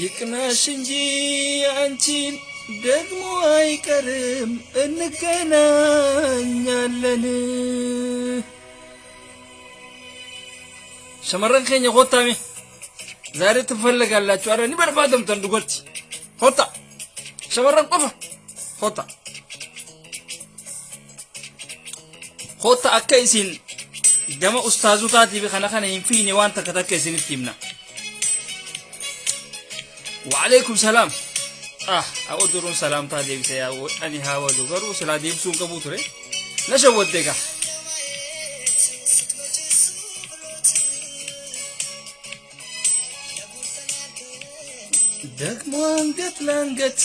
ይቅናሽ እንጂ አንቺን ደግሞ አይቀርም እንገናኛለን። Shamarran keenya kottaa mee ዛሬ ትፈለጋላችሁ። አረ ni barbaadamtan dhugatti kottaa shamarran qofa kottaa kottaa akka isin gama ustaazotaatiif kana kana hin fiine waan takka takka isinitti himna. وعليكم سلام ah أقدرون سلام تا deebise yaa ani haa wadu garuu silaa deebisuu hin qabu ture na shawwadde gaa. ደግሞ አንገት ለአንገት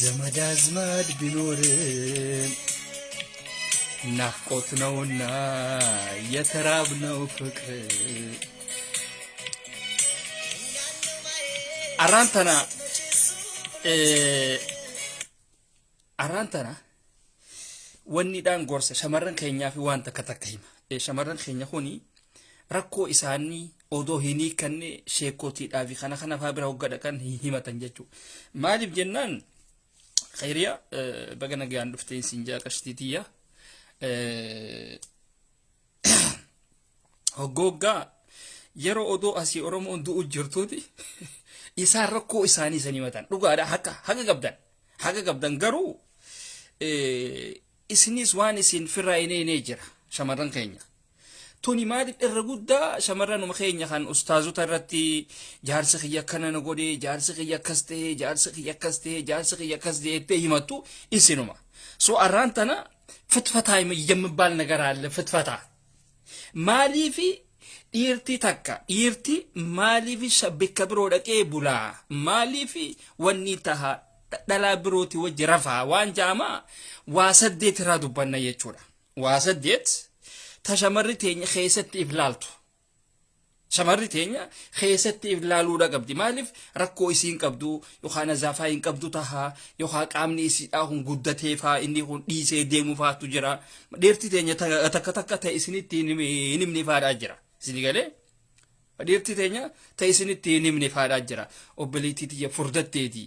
ዘመድ አዝማድ ቢኖርም ናፍቆት ነውና የተራብነው ፍቅር። Arraan tana arraan tana wanniidhaan gorsa shamarran keenyaa fi waan takka takka hima. Shamarran keenya kuni rakkoo isaanii odoo hin hiikanne sheekootiidhaa fi kana kana faa bira hogga dhaqan hin himatan jechuudha. Maaliif jennaan khayriyaa baga nagaan dhufteen siin jaa qashtiitiyya. Hoggoggaa yeroo odoo asii Oromoon du'u jirtuuti isaan rakkoo isaanii isan himatan dhugaadha haqa haqa qabdan haqa qabdan garuu isinis waan isin firraa hineenee jira shamarran keenya. Tuni maaliif irra guddaa shamarranuma keenya kan ustaazota irratti jaarsi kiyya akkana na godhe jaarsi kiyya akkas ta'e jaarsi kiyya akkas ta'e jaarsi kiyya akkas ta'e jettee himattu isinuma. So arraan tana ፍትፈታ የሚባል ነገር አለ። ፍትፈታ maaliifi dhiirti takka dhiirti maaliifi bakka biroo dhaqee bulaa maaliifi wanni taha dhalaa birooti wajji rafaa waan jaamaa waa saddeet irraa dubbanna jechuudha. Waa saddeet ta shamarri teenya keessatti if laaltu. Shamarri teenya keessatti if laaluudha qabdi. Maaliif rakkoo isiin qabdu yookaan azaafaa hin qabdu tahaa yookaan qaamni isiidhaa kun guddatee faa inni kun dhiisee deemu faatu jira. Dhiirti teenya takka takka ta'e isinitti hin himne faadhaa jira. Isin galee? Dhiirti teenya ta'e isinitti hin himne faadhaa jira. Obboleettii tiyya furdatteeti.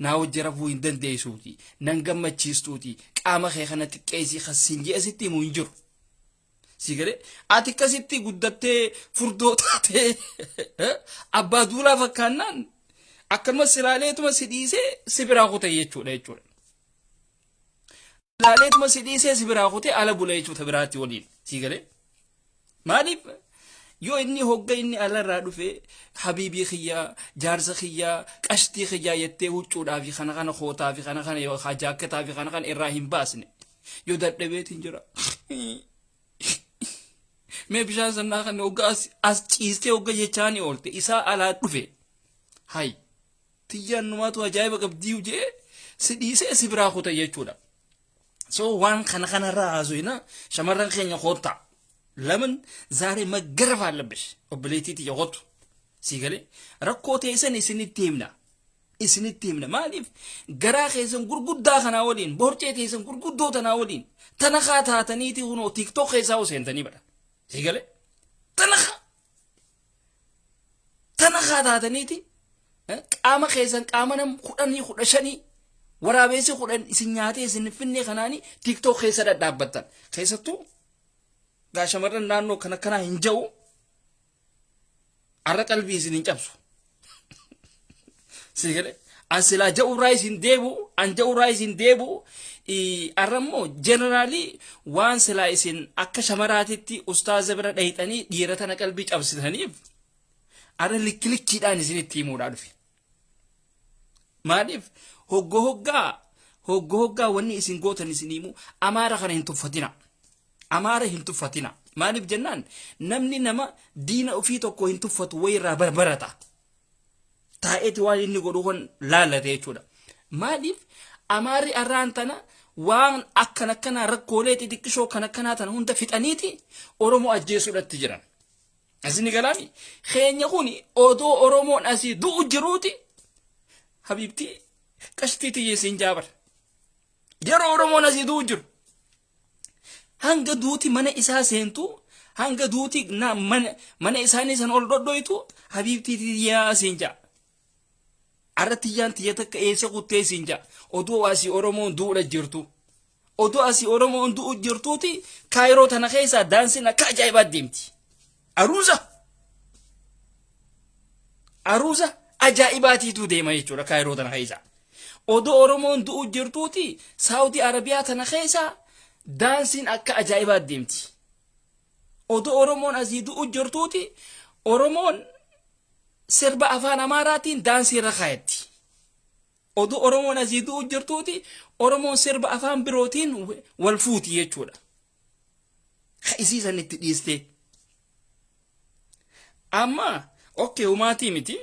Naa wajji rafuu hin dandeessuuti. Nan gammachiistuuti. Qaama kee kana xiqqeessii kasiin ji'a sitti himu hin jiru. Si galee ati akkasitti guddattee furdoo taatee abbaa duulaa fakkaannaan akkanuma silaaleetuma si dhiisee si biraa kute jechuudha jechuudha. Silaaleetuma si dhiisee si biraa kute ala bula jechuudha biraatti waliin si galee. Maaliif yoo inni hogga inni alarraa dhufe habiibii kiyyaa jaarsa kiyyaa qashtii kiyyaa jettee huccuudhaa fi kana kana kootaa fi kana kana yookaan jaakketaa fi kana kana irraa hin baasne yoo dadhabeetiin jira. Mee bishaan sannaa kana hogga as ciistee hogga jechaanii oolte isaa alaa dhufe hay tiyyaan numaatu ajaa'iba qabdii jee si dhiisee si biraa kuta jechuudha. So waan kana kanarraa haasofna shamarran keenya koottaa. ለምን ዛሬ መገረፍ አለብሽ obboleettii tiyya kottu si galee rakkoo teessan isinitti himna isinitti himna maaliif garaa keessan gurguddaa kanaa waliin borcee teessan gurguddoo tanaa waliin tanakaa taataniiti kunoo TikTok keessaa seentanii badha si galee tanakaa tanakaa taataniiti qaama keessan qaama nam 10 15 waraabeessi 10 isin nyaatee isin finnee kanaanii TikTok keessa dhadhaabbattan keessattuu gaa shamarran naannoo kana kanaa hin ja'u arra qalbii isin hin cabsu. Si galee an silaa ja'urraa isin deebu an ja'urraa isin deebu arra immoo generally waan silaa isin akka shamaraatitti ustaaza bira dhayxanii dhiira tana qalbii cabsitaniif arra likki likkiidhaan isinitti himuudhaa dhufe. Maaliif hogga hoggaa hogga hoggaa wanni isin gootan isin himu amaara kana hin tuffatina. Amaara hin tuffatina. Maaliif jennaan namni nama diina ofii tokko hin tuffatu wayirraa barbarata. Taa'eeti waan inni godhu kun laallate jechuudha. Maaliif amaarri arraan tana Waan akkan akkanaa, rakkoolee xixiqqishoo kan akkanaa tana hunda fixaniiti Oromoo ajjeesuudhatti jiran. Asini galaami keenya kun odoo Oromoon asii du'u jiruuti, habiibtii qashtii tiyya siin jaabar. Yeroo Oromoon asii du'u jiru, hanga duuti mana isaa seentu, hanga duuti mana isaanii san ol dhodhoytu, habiibtii tiyyaa siin jaa. Arra tiyyaan tiyya takka eessa kuttee siin jaa. Odoo asii Oromoon du'udha jirtu. Odoo asii Oromoon du'u jirtuuti, Kaayiroo tana keessaa daansiin akka ajaa'ibaa deemti. Aruuza. Aruuza ajaa'ibaatiitu deema jechuudha Kaayiroo tana keessa. Odoo Oromoon du'u jirtuuti, Saawudii Arabiyaa tana keessa daansiin akka ajaa'ibaa deemti. Odoo Oromoon asii du'u jirtuuti, Oromoon sirba afaan Amaaraatiin daansii irra kaayatti. Odoo Oromoon asii du'u jirtuuti, Oromoon sirba afaan birootiin wal fuuti jechuudha. Ka isii san itti dhiistee. Amma okay, humaatii miti.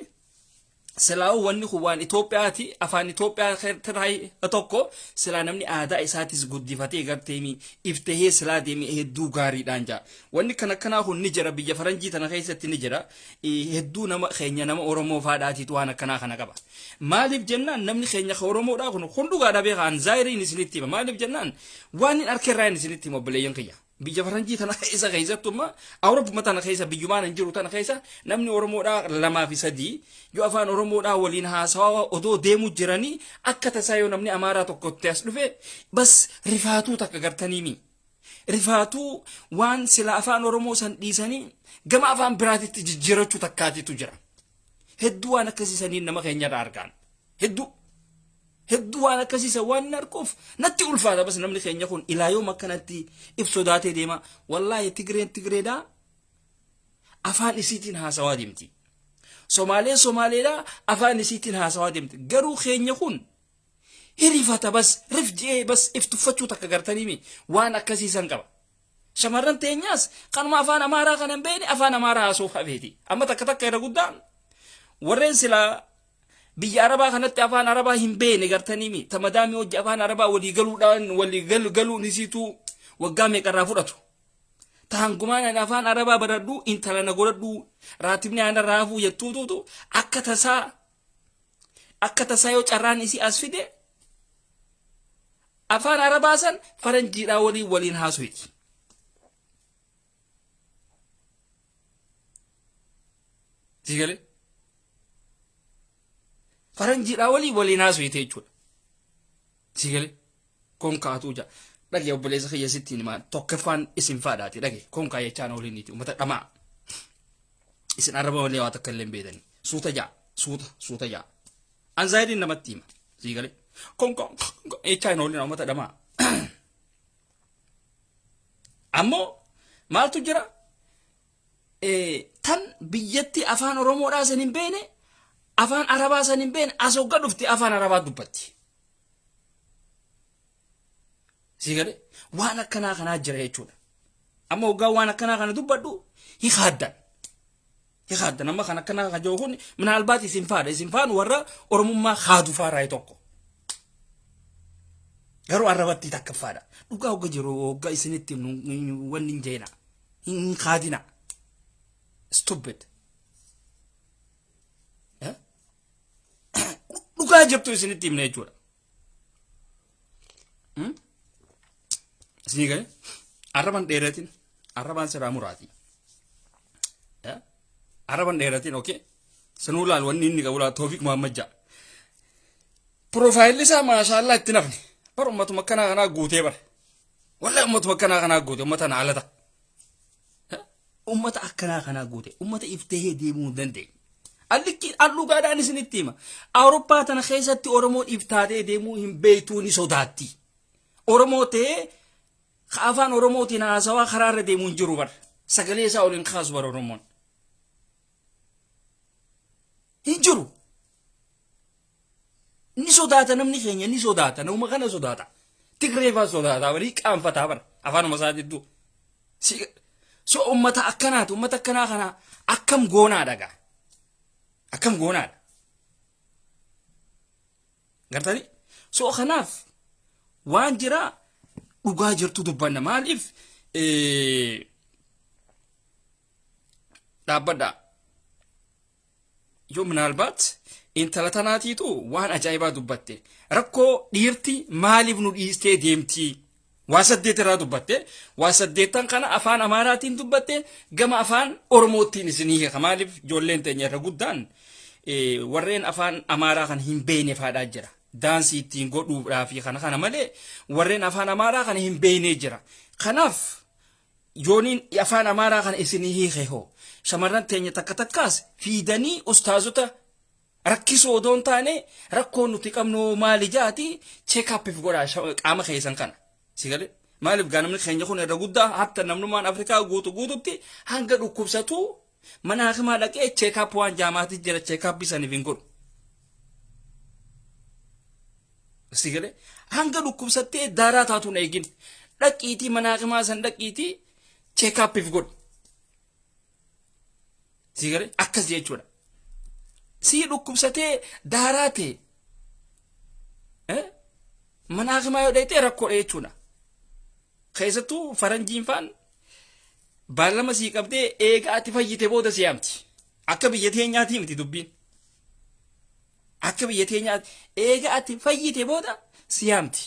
Silaa'uu wanni kun waan Itoophiyaati, afaan Itoophiyaa irraa tokko. Silaa namni aadaa isaatis guddifatee garteemi iftahee silaa deeme hedduu gaariidhaan jaa. Wanni kan akkanaa kun ni jira, biyya faranjii tana keessatti ni jira. Hedduu nama keenya, nama Oromoo faadhaatiitu waan akkanaa kana qaba. Maaliif jennaan, namni keenya ka Oromoodhaa kun dhugaadha beekaan zaayiriin isinitti hima. Maaliif jennaan, waan hin harka irraa isinitti hima, obboleeyyan kiyya. Biyya faranjii tana keessa, keessattummaa Awurooppuma tana keessa, biyyumaan hin jiru tana keessa, namni Oromoodhaa lamaa fi sadii yoo afaan Oromoodhaa waliin haasawaa odoo deemuu jiranii, akka tasaa yoo namni Amaaraa tokkotti as dhufe, bas rifaatuu takka gartaniimi. Rifaatuu waan sila afaan Oromoo san dhiisanii gama afaan biraatitti jijjiirachuu takkaatitu jira. Hedduu waan akkasii saniin nama keenyarraa argaan. Hedduu. Hedduu waan akkasiisa waan hin arguuf natti ulfaata. Bas namni keenya kun ilaa yoom akkanatti if sodaatee deema? Wallaahi, Tigreen Tigreedhaa afaan isiitiin haasawaa deemti. Somaaleen Somaaleedhaa afaan isiitiin haasawaa deemti. Garuu keenya kun hirifata, bas rif je'ee, bas if tuffachuu takka gartaniimi waan akkasiisan qaba. Shamarran teenyaas kanuma afaan Amaaraa kana hin beekne afaan Amaaraa haasa'uuf hafeeti. Amma takka takka irra guddaan warreen silaa biyya Arabaa kanatti afaan Arabaa hin beekne gartaniimi, ta madaamii hojii afaan Arabaa walii galuudhaan walii galuun isiituu waggaa meeqarraa fudhatu. Ta hangumaan ani afaan Arabaa baradhu, intala na godhadhu, raatibni ana raafuu jettuutuutu, akka tasaa yoo carraan isii as fide, afaan Arabaa san faranjiidhaa waliin waliin haasofiti. Si galee? Faranjiidhaa waliin waliin haasofite jechuudha. Si galee? Konkaatuu jaa. Dhage, obboleessa kiyya, sittiin himaa, tokkoffaan isin faadhaati, dhage, konkaa jechaan oliiniiti, uummata dhamaa. Isin arraba malee waa takka illee hin beekani. Suuta jaa, suuta suuta jaa. Anzaayidiin namatti hima. Si galee? Konkaa jechaa hin oolina, uummata dhamaa. Ammoo maaltu jira? Tan biyyatti afaan Oromoodhaa san hin beekne, afaan Arabaa san hin beekne, as hogga dhufte afaan Arabaa dubbatti. Si galee? Waan akkanaa kanaa jira jechuudha. Amma hoggaa waan akkanaa kana dubbadhu hin haaddan. Hin haaddan. Amma kan akkanaa kan jiru kun minaalbaat isin faadha. Isin faan warra Oromummaa haadu faarraa tokko. Garuu arrabatti takkaffaadha. Dhugaa hogga jiru hogga isinitti wanni hin jeena. Hin haadina. Stupid. Dhugaa jirtu isinitti himna jechuudha. Isinii galee? Arraban dheeratin, arrabaan siraa muraati. Arraban dheeratin, okay? Sanuu laal, wanni inni qabu laal, Toofiq Muhammad ja'a. Profile li isaa maashaallah itti nafne. Bar ummatuma akkanaa kanaa guutee bara. Wallahi, ummatuma akkanaa kanaa guute, ummata na alata. Ummata akkanaa kanaa guute, ummata iftahee deemuu hin dandeenye. Allikki allugaadhaan isinitti hima. Awurooppaa tana keessatti Oromoon iftaatee deemuu hin beektuu, ni sodaatti. Oromoo ta'ee ka afaan Oromootiin haasawaa karaarra deemuu hin jiru bar. Sagalee isaa ol hin kaasu bar Oromoon. Hin jiru. Ni sodaata namni keenya, ni sodaata, nama kana sodaata. Tigree faa sodaata, walii qaanfataa bara afaanuma isaa jidduu. So ummata akkanaati, ummata akkanaa kana akkam goonaadha gaa. Akkam goonaadha. Gartanii? So kanaaf Waan jira dhugaa jirtu dubbanna. Maaliif dhaabbadha? Yoo minaalbaat intala tanaatiitu waan ajaa'ibaa dubbatte. Rakkoo dhiirti maaliif nu dhiistee deemti? Waa saddeet irraa dubbatte. Waa saddeettan kana afaan Amaaraatiin dubbatte, gama afaan Oromootiin isinii hiika. Maaliif ijoolleen teenya irra guddaan warreen afaan Amaaraa kan hin beekne faadhaa jira. Daansii ittiin godhuudhaa fi kana kana malee warreen afaan Amaaraa kana hin beeknee jira. Kanaaf yooniin afaan Amaaraa kana isinii hiike hoo, shamarran teenya takka takkaas fiidanii ustaazota rakkisoo odoo hin taane, rakkoo nuti qabnu maali jaati check upiif godhaa qaama keessan kana. Si galee? Maaliif gaa namni keenya kun irra guddaa, hatta namnummaan Afrikaa guutu guututti hanga dhukkubsatu mana hakimaa dhaqee check up waan jaamaati jira, check up saniif hin godhu. Si galee? Hanga dhukkubsattee daaraa taatuun eegin. Dhaqiitii mana hakimaa san dhaqiitii check upiif godhu. Si galee? Akkas jechuudha. Sii dhukkubsatee daaraa ta'e mana hakimaa yoo dhaqxee rakkoodha jechuudha. Keessattuu faranjiin faan baallama sii qabdee eega ati fayyite booda si yaamti. Akka biyya teenyaatii miti dubbiin. Akka biyya teenyaati eega ati fayyite booda si yaamti.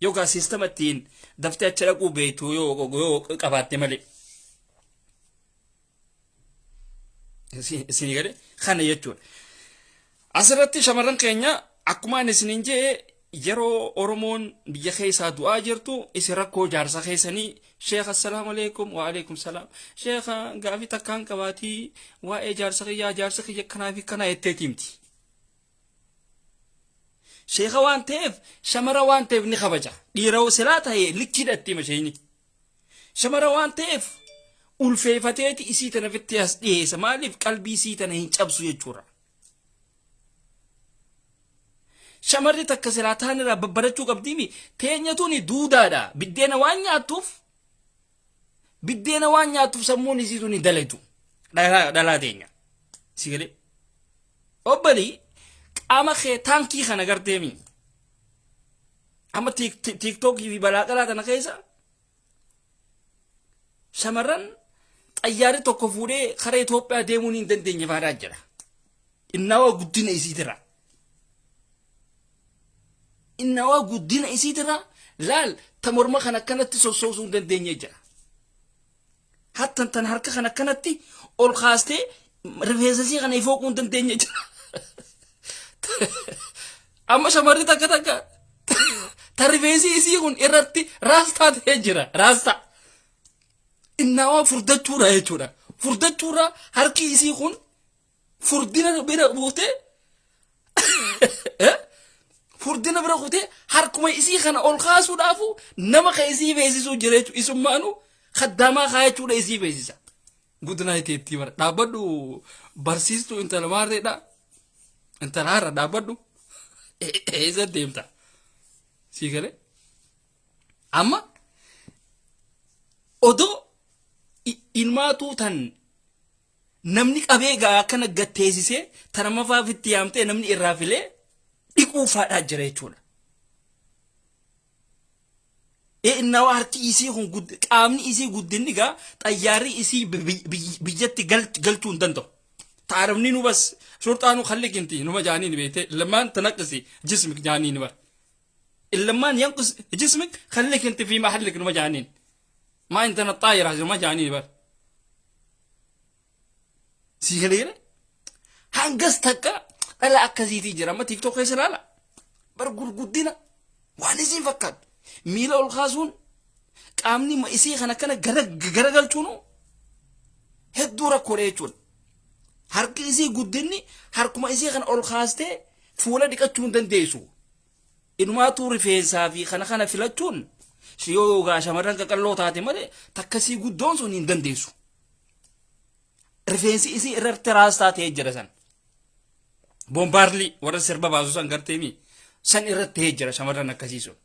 Yookaan siistama ittiin daftee achi dhaquu beektu yoo qabaatte malee. Isinii galee? Kana jechuudha. Asirratti shamarran keenya, akkuma ani isiniin jee, yeroo Oromoon biyya keessaa du'aa jirtu isin rakkoo jaarsa keessanii, "Sheekh, assalaamu alaikum." "Wa alaikum salaam." "Sheekha, gaafii takkaan qabaatii waa'ee jaarsa kiyyaa, jaarsa kiyya akkanaa fi akkanaa," jetteeti himti. Sheekha waan ta'eef, shamara waan ta'eef ni kabaja. Dhiira silaa ta'e likkiidha itti hima sheeyni. Shamara waan ta'eef ulfeeffateeti isii tana fitti as dhiyeessa. Maaliif? Qalbii isii tana hin cabsu jechuudha. Shamarri takka silaa taan irraa babbarachuu qabdiimi, teenya tuni duudaadha. Biddeena waan nyaattuuf sammuun isii tuni daletu. Dhalaa teenya. Si galee? Obbalii qaama kee taankii kana garteemi. Amma TikTokii fi balaa qalaa tana keessa shamarran xayyaarri tokko fuudhee karaa Itoophiyaa deemuun hin dandeenye faadhaa jira. Innawaa guddina isiitirra. Innawaa guddina isiitirra laal, ta morma kan akkanatti sossoosuu hin dandeenye jira. Hattan tan harka kan akkanatti ol kaastee rifeensa isii kana ifooquu hin dandeenye jira. Amma shamarri takka takka ta rifeensi isii kun irratti raastaa ta'ee jira. Raastaa. Innawaa furdachuudha jechuudha. Furdachuurra harki isii kun furdina bira buutee, furdina bira kutee, harkuma isii kana ol kaasuudhaafu nama ka isii beeksisuu jira jechuudha. Isummaanu kaddaamaa kaayachuudha isii beeksisa. Guddinaa itti bara dhaabbadhu, barsiistuu intala maarreedha. Intala har'a dhaabbadhu. Eessa deemta? Sii galee? Amma odoo ilmaatuu tan namni qabee gaa akkana gatteessisee tana mafaa fitti yaamtee namni irraa filee dhiquu faadhaa jira jechuudha. Innawaa harki isii kun qaamni isii guddinni gaa xayyaarri isii biyyatti galchuu hin danda'u. Taarifni nu bas shurxaanu kallikinti numa jaaniin beekte lamaan tanaqisi jismik jaaniin bar. لما ينقص جسمك خليك انت في محلك، نما جانين ما انت الطايرة ما جانين بر سيغليره. Hangas takka dhala akkasiitii jira. Amma TikTok keessa ilaala bar, gurguddina waan isiin fakkaatu miila ol kaasuun qaamni isii kana akkana garagalchuun hedduu rakkoodha jechuudha. Harki isii guddinni harkuma isii kana ol kaastee fuula dhiqachuu hin dandeessu. Inumaatu rifeensaa fi kana kana filachuun yoo yoogaa shamarran qaqalloo taate malee takkasii guddoon sun hin dandeessu. Rifeensi isii irratti raastaa ta'ee jira san. Boombaarlii warra sirba baasu san garteemi san irratti ta'ee jira shamarran akkasii sun.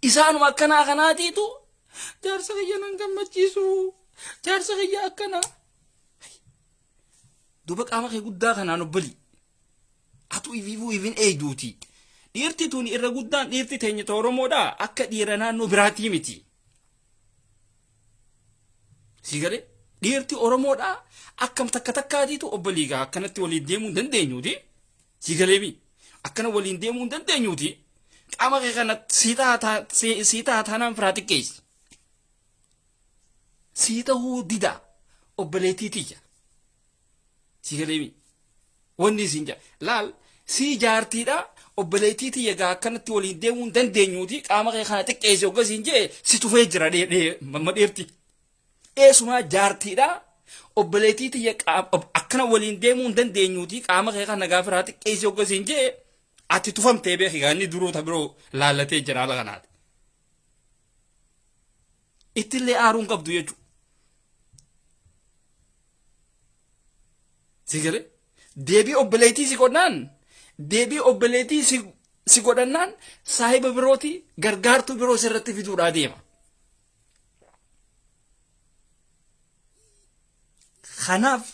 Isaanuma akkanaa kanaatiitu "Jaarsa kiyya nan gammachiisu, jaarsa kiyya akkanaa." Duuba qaama kee guddaa kanaan obbali. Atu ifiifuu ifin eeyduuti. Dhiirti tun irra guddaan dhiirti teenya ta Oromoodha akka dhiira naannoo biraatii miti. Si galee dhiirti Oromoodha akkam takka takkaatiitu obboliigaa akkanatti waliin deemuu hin dandeenyuuti. Si galee mi akkana waliin deemuu hin dandeenyuuti. Qaama kee kana sii ta'a taanaan firaa xiqqeessi. Sii ta'uu dida obboleettii tiyya. Si galee mi? Wanni isin jaa. Laal sii jaartiidha obboleettii tiyya gaa akkanatti waliin deemuu hin dandeenyuuti qaama kee kana xiqqeessi hogga siin jee si tufee jira mamma dheerti. Eesumaa jaartiidha obboleettii tiyya akkana waliin deemuu hin dandeenyuuti qaama kee kana gaafiraa xiqqeessi hogga siin jee ati tufamtee beeki gaa inni duruu ta biroo laallatee jira haala kanaati. Ittillee aaruu hin qabdu jechuudha. Si galee? Deebii obboleettii si godhnaan deebii obboleettii si godhannaan saahiba birooti gargaartuu biroo sirratti fiduudhaa deema. Kanaaf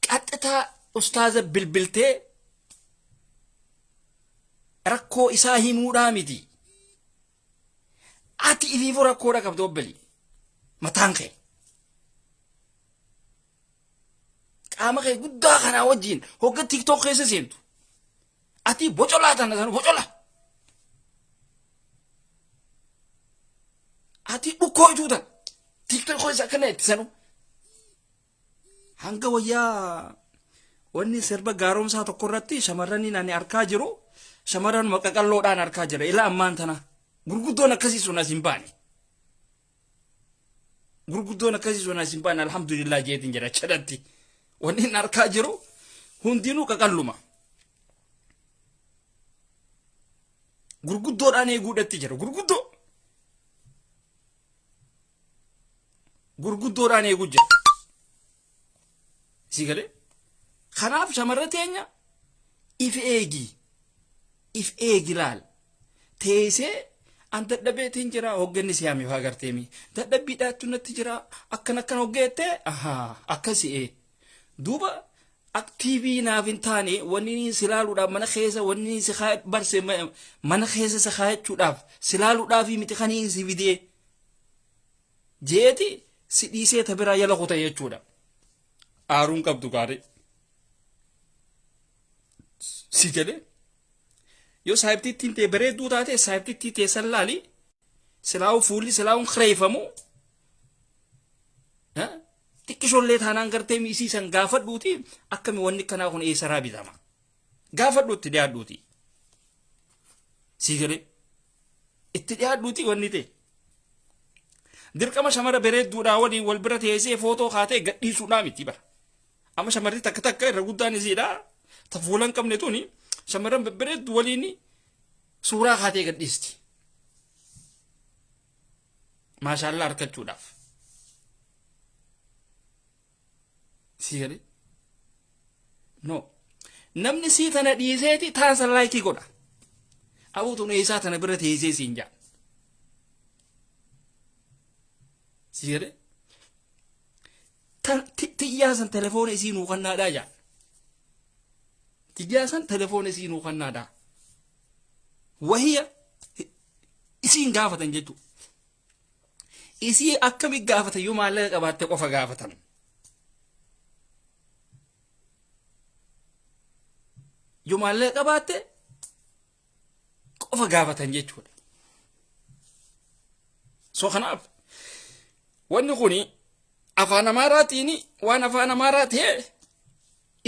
qaxxitaa ustaaza bilbiltee rakkoo isaa himuudhaa miti. Ati ifiifuu rakkoodha qabda obbali. Mataan kee. Qaama kee guddaa kanaa wajjin hogga TikTok keessa seentu. Ati bocolaa tana sana bocola. Ati dhukkoo ituu tana. TikTok keessa akkana itti sanu. Hanga wayyaa wanni sirba gaaromsaa tokko irratti shamarraniin ani arkaa jiru shamarran maqaqalloodhaan arkaa jira ila ammaan tana gurguddoon akkasii sun as hin baane. Gurguddoon akkasii sun as hin baane alhamdulillah jeetiin jira chadatti wanni hin arkaa jiru hundinuu qaqalluma. Gurguddoodhaan eeguudhatti jira gurguddoo. Gurguddoodhaan eeguu jira. Si galee? Kanaaf shamarra teenya if eegi. If eegi laal. Teessee an dadhabeetiin jira hogganni si yaame faa garteemi. Dadhabbiidhaattu natti jira akkan akkan hoggeette ahaa akkasi ee. Duuba aktiivii naaf hin taane wanni inni si laaluudhaaf mana keessa wanni inni si barse mana keessa si kaayachuudhaaf si laaluudhaaf miti kan inni si fidee. Jeeti si dhiisee ta biraa yala kuta jechuudha. Aaruun qabdu gaarii. Si galee yoo saahibtittiin tee bareedduu taate saahibtittii tee san laali silaa'uu fuulli silaa'uun kireeffamu xiqqishollee taanaan gartee miisii san gaafadhuuti akkami wanni kanaa kun eessaraa bitama. Gaafadhuutti dhiyaadhuuti. Si galee itti dhiyaadhuuti wanni ta'e. Dirqama shamara bareedduudhaa waliin wal bira teessee footoo kaatee gadhiisuudhaa miti bara. Amma shamarri takka takka irra guddaan isiidha. Ta fuula hin qabne tuni shamarran babbareeddu waliin suuraa kaatee gadhiisti. Maashaallaa harkachuudhaaf. Sii galee? No. Namni sii tana dhiiseeti taan san laayikii godha. Aboo tun eessaa tana bira teessee siin jaa. Sii galee? Tiyyaa san telefoona isii nuu kannaadhaa jaa. Tiyyaa san telefoona isii nuu kannaadhaa. Wahiya isiin gaafatan jechuudha. Isii akkami gaafatan yoo maallaqa qabaatte qofa gaafatan. Yoo maallaqa qabaatte qofa gaafatan jechuudha. So kanaaf wanni kuni afaan Amaaraatiin waan afaan Amaaraa ta'e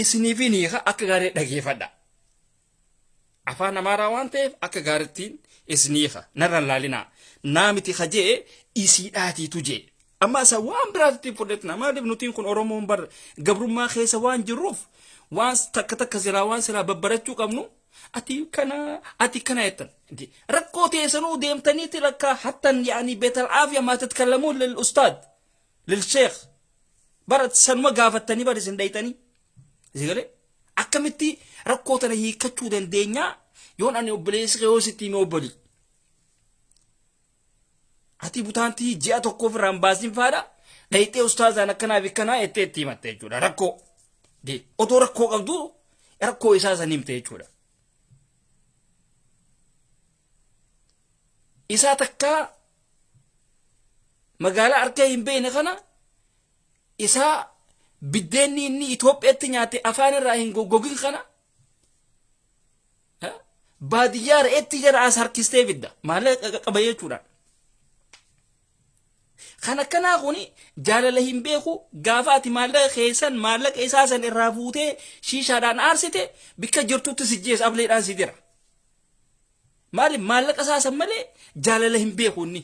isiniif hin hiika akka gaarii dhageeffadha. Afaan Amaaraa waan ta'eef akka gaarittiin isin hiika. Narra hin laalinaa. Naa miti ka jee isiidhaatiitu jee. Amma isa waan biraatitti hin fudhatina. Maaliif nutiin kun Oromoon bar gabrummaa keessa waan jirruuf waan takka takka silaa waan silaa babbarachuu qabnu ati kana ati kana jettan. Rakkoo teessanuu deemtaniiti lakka hattan yaani beetal aafiya maa tatkallamuun lil ustaad lil sheekh bara sanuma gaafattanii bar isin dhayxanii. Isin galee? Akkamitti rakkoo tana hiikkachuu dandeenyaa yoon ani obboleessi kee yoo sitti hime obboli. Ati butaantii ji'a tokkoof irraa hin baasin faadha dhayxee ustaazaan akkanaa fi akkanaa jettee itti himatte jechuudha rakkoo. Otoo rakkoo qabdu rakkoo isaa san himte jechuudha. Isaa takkaa magaalaa arkee hin beekne kana, isaa biddeenni inni Itoophiyaatti nyaate afaan irraa hin goggogin kana, baadiyyaa re'eetti jara as harkistee fidda maallaqa qaba jechuudha. Kan akkanaa kuni jaalala hin beeku. Gaafa ati maallaqa keessan, maallaqa isaa san irraa fuutee shiishaadhaan aarsite, bikka jirtutti si jeessa, ableedhaan si dira. Maaliif? Maallaqa isaa san malee jaalala hin beeku inni.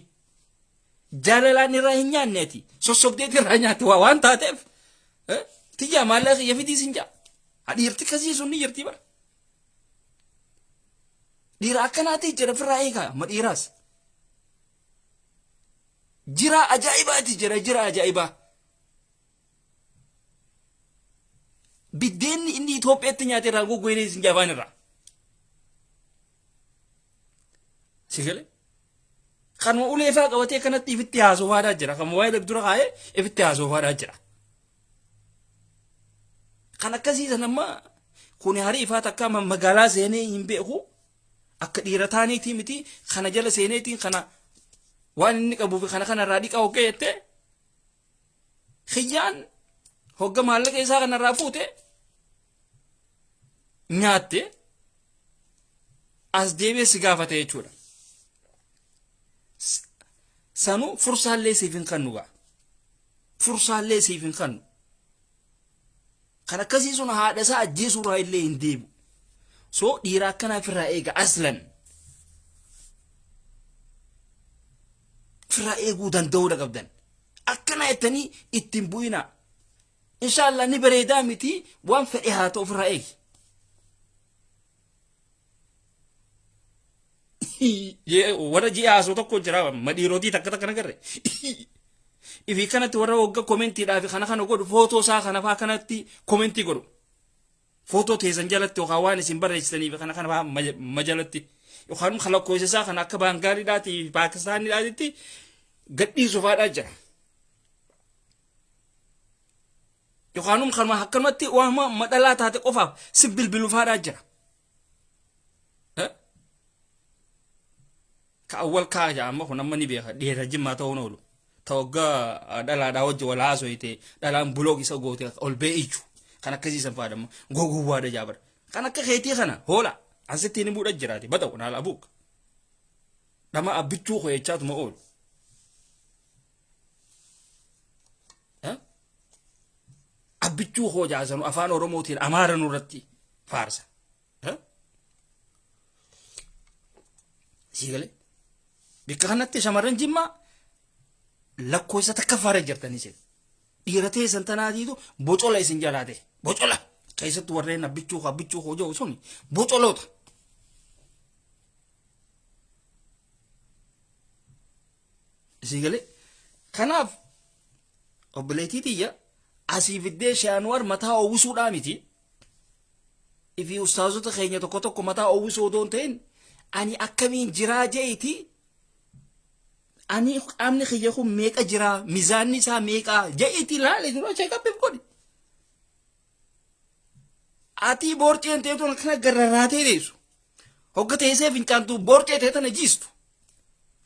Jaalalaan irraa hin nyaanne, ati sossobdeet irraa nyaatte waan taateef, tiyyaa maallaqa kiyya fidii sin jaa. Dhiirti akkasii sun ni jirti bara. Dhiira akkanaati jira, ofirraa eegaa ma dhiiraas. Jira ajaa'ibaati jira, jira ajaa'ibaa. Biddeenni inni Itoophiyaatti nyaate irraa goggoinee isin jabaan irraa. Si galee? Kanuma ulee faa qabatee kanatti ifitti haasofaadhaa jira. Kan moobaayila dura kaa'ee ifitti haasofaadhaa jira. Kan akkasii san amma kuni hariifaa takka magaalaa seenee hin beeku. Akka dhiira taaniitii miti, kana jala seeneetiin kana waan inni qabuu fi kana kanarraa dhiqa hoggee jettee kiyyaan hogga maallaqa isaa kanarraa fuute nyaatte as deebi'ee si gaafate jechuudha. Sanuu fursaallee siif hin kannu gaa. Fursaallee siif hin kannu. Kan akkasii sun haadha isaa ajjeesuurraa illee hin deebi'u. So dhiira akkanaa ofirraa eega aslan. Ofirraa eeguu danda'uudha qabdan. Akkana jettanii ittiin bu'inaa. Inshaallah ni bareedaa miti, waan fedhe haa ta'u, ofirraa eegi. Warra ji'a haasoo tokko jira, madhiirotii takka takka nagarre. Ifi kanatti warra wagga komentiidhaa fi kana kana godhu, footoo isaa kana faa kanatti komentii godhu. Footoo teessan jalatti yookaan waan isin barreessitanii fi kana kana faa majalatti yookaan kan lakkoofsa isaa kana akka Baangaaliidhaatii fi Paakistaaniidhaatitti gadhiisu faadhaa jira. Yookaan kanuma akkanumatti waan madhalaa taate qofaaf si bilbilu faadhaa jira. Ka awwal kaa jaa, amma kun amma ni beeka, dhiira Jimmaa ta'uun oolu. Ta waggaa dhalaadhaa wajji wal haasoyte, dhalaan block isa goote ol bee iju. Kan akkasii san faadha gogowwaadha jaabara. Kan akka keetii kana hoola asitti ni buudha jiraate bada'u naala abuuk. Dhama abbichuu koyechaatuma oolu. Abbichuu koo jaasanu afaan Oromootiin Amaara nurratti faarsa. Sii galee? Bikka kanatti shamarran Jimmaa lakkoofsa takka faara jirtanii isin. Dhiira teessan tanaatiitu bocola isin jalaa ta'e. Bocola! Keessattuu warreen abbichuu koo abbichuu koo jedhu sun bocoloota. Sii galee? Kanaaf obboleettii tiyya, asii fiddee Shaanuwar mataa uwwisuudhaa miti. Ifi ustaazota keenya tokko tokko mataa uwwisuu odoo hin ta'in, ani akkamiin jiraa je'iti, ani qaamni kiyya kun meeqa jiraa, mizaanni isaa meeqa je'iti laale dura check up godhi. Ati boorceen teetuun akkana garrarraatee teessu. Hogga teessee fincaantu boorcee tee tana jiistu.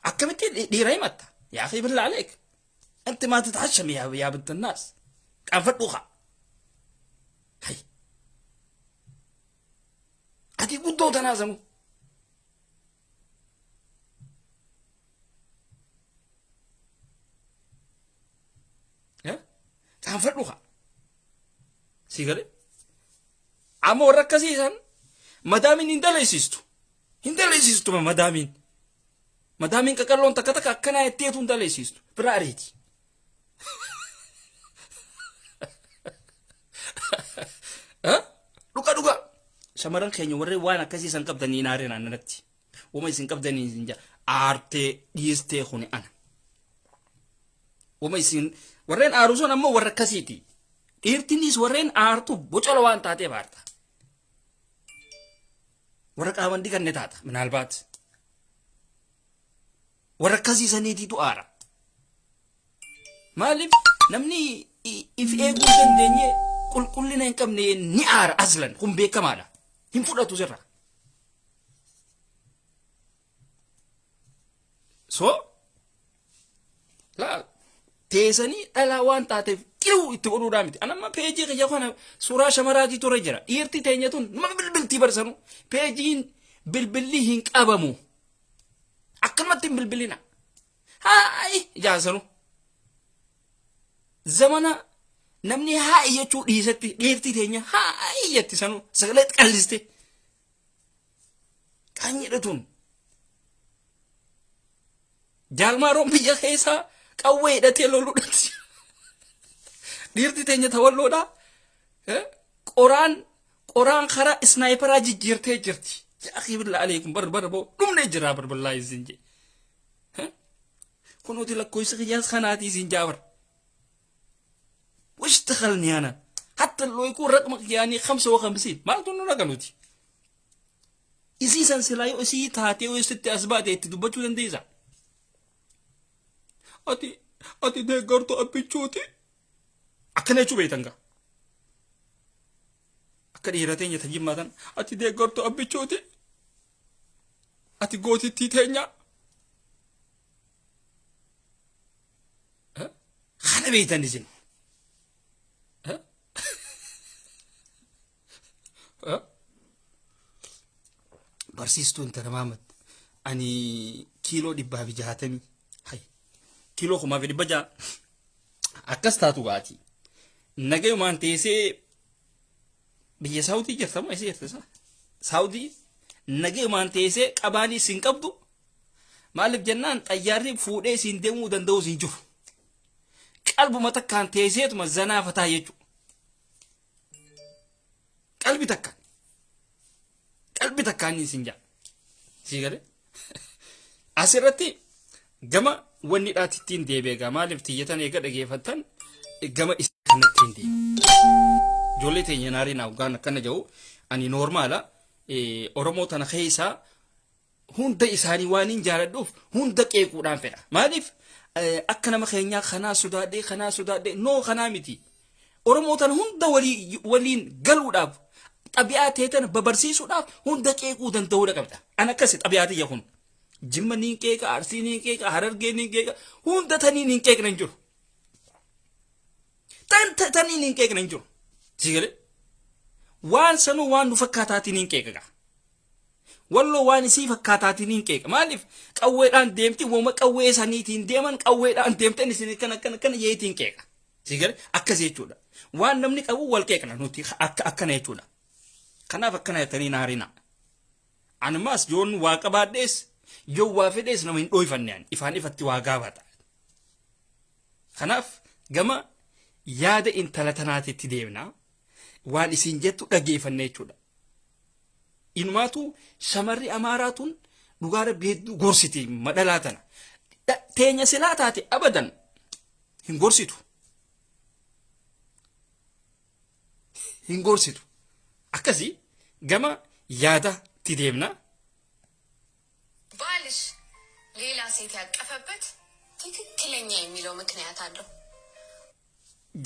Akkamitti dhiira himatta? Yaa akhi, billah aleek. Inti maa tataxashami yaa binta naas. Qaanfadhuu kaa. Hay. Ati guddoo tanaa sanuu. Qaanfadhu kaa. Si galee? Amma warra akkasii san madaamiin hin daleessistu. Hin daleessistu madaamiin. Madaamiin qaqalloon takka takka akkanaa jetteetu hin daleessistu. Bira ariiti. Dhuga dhuga. Shamarran keenya warreen waan akkasii san qabdanii hin aareen aananatti. Wama isin qabdanii isin jaa aartee dhiistee kuni ana. Wama isin warreen aaru sun ammoo warra akkasiiti. Dhiirtinis warreen aartu bocola waan taateef aarta. Warra qaaman dhiqanne taata minaalbaat. Warra akkasii saniitiitu aara. Maaliif? Namni if eeguu hin dandeenye, qulqullina hin qabne ni aara aslan, kun beekamaadha. Hin fudhatu sirra. So laa teessanii dhalaa waan taateef qiluu itti godhuudhaa miti. Anamma peejii kiyya kana suuraa shamaraatii ture jira. Dhiirti teenya tun nama bilbiltii barsanu. Peejiin bilbilli hin qabamu. Akkanumatti hin bilbilina. Haayi jaansanu. Zamana namni haayi jechuu dhiisetti dhiirti teenya haayi jetti sanu sagalee qalliste. Qaanyidha tun. Jaalmaaroon biyya keessaa qawwee hidhatee loluudhaatti. Dhiirti teenya tawalloodha. Qoraan qoraan karaa isnaayiparaa jijjiirtee jirti. Yaa akii billaa aleekum bar bar boo dhumnee jiraa bar billaa isin jee. Kunuuti lakkoofsa kiyyaas kanaatii isin jaabar. وش دخلني انا؟ حتى لو يكون رقمك يعني 55 maaltu nurra galuuti. Isii san silaa yoo isii taatee yoo sitti as baate itti dubbachuu dandeessa. Ati deeggartuu abbichuuti. Akkana jechuu beektan gaa. Akka dhiira teenya ta jimmaa tan ati deeggartuu abbichuuti. Ati gootittii teenya. Kana beektan isin. Barsiistuu intala Maamad ani kiiloo 160 hay kiiloo 1600 akkas taatu gaati. Nagayumaan teessee biyya Saawudii jirta moo eessa jirta isaa? Saawudii nagayumaan teessee qabaanii isin qabdu maaliif jennaan xayyaarri fuudhee isin deemuu danda'u isin jiru. Qalbuma takkaan teesseetuma zanaa fataa jechuudha. Qalbi takkaan. Qalbi takkaan isin jaa. Sii galee? Asirratti gama wanni dhaatittiin deebi'e egaa maaliif tiyyatan eega dhageeffattan gama isa kanattiin deebi'e. Ijoollee teenya naarii naa hoggaan akkana jedhu ani noormaala Oromoo tana keessaa hunda isaanii waan hin jaaladhuuf hunda qeequudhaan fedha. Maaliif akka nama keenyaa kanaa sodaadhee kanaa sodaadhee noo kanaa miti. Oromoo tana hunda waliin galuudhaaf xabi'aa ta'e tana babarsiisuudhaaf hunda qeequu danda'uudha qabda. An akkasi xabi'aa tiyya kun. Jimma niin qeeqa, Arsii niin qeeqa, Harargee niin qeeqa, hunda tanii niin qeeqna hin jiru. Tan tanii niin qeeqna hin jiru. Si galee? Waan sanuu waan nu fakkaataatiin hin qeeqa gaa. Walloo waan isii fakkaataatiin hin qeeqa. Maaliif qawweedhaan deemti woma qawwee saniitiin deeman qawweedhaan deemtan isin akkana akkana akkana yeetiin qeeqa. Si galee akkas jechuudha. Waan namni qabu wal qeeqna nuti akka akkana jechuudha. Kanaaf akkana jettanii naarina. Anumaas yoon waa qabaadhees yoo waa fedhees nama hin dhooyfanne ani ifaan ifatti waa gaafata. Kanaaf gama yaada intala tanaatitti deemna. Waan isin jettu dhageeffanne jechuudha. Inumaatu shamarri Amaaraa tun dhugaa rabbi hedduu gorsiti madhalaa tana. Teenya silaa taate abadan hin gorsitu. Hin gorsitu. Akkasii gama yaadatti deemna. ባልሽ ሌላ ሴት ያቀፈበት ትክክለኛ የሚለው ምክንያት አለው።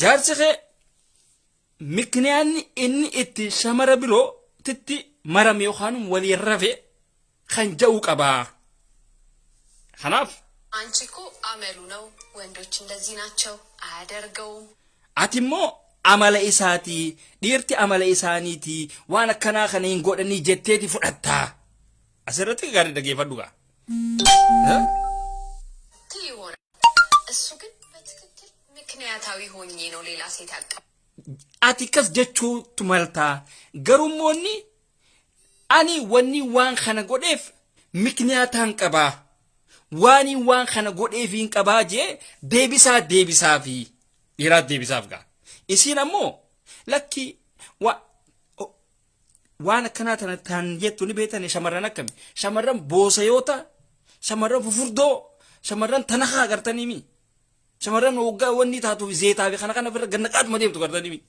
Jaarsi kee mikniyaanni inni itti shamara biroo titti marame yookaan waliin rafe kan ja'u qabaa. Kanaaf አንቺ እኮ አመሉ ነው፣ ወንዶች እንደዚህ ናቸው፣ አያደርገውም። ati immoo amala isaatii dhiirti amala isaaniitii waan akkanaa kana hin godhanii jetteeti fudhattaa. Asirratti gaarii dhageeffadhu gaa. ትይ ይሆናል። እሱ ግን በትክክል ምክንያታዊ ሆኜ ነው ሌላ ሴት ያቀፈ Ati akkas jechuutu maltaa garuu inni ani wanni waan kana godheef mikniyaataan qabaa. Waani waan kana godheef hin qabaa jee deebisaa deebisaa fi dhiiraat deebisaaf gaa. Isiin ammoo lakki waan akkanaa tana tan jettu ni beektan shamarran akkami shamarran boosayoota shamarran fufurdoo shamarran tanakaa gartanii mi shamarran hoggaa wanni taatuuf zeetaa fi kana kana bira gannaqaatuma deemtu gartanii mi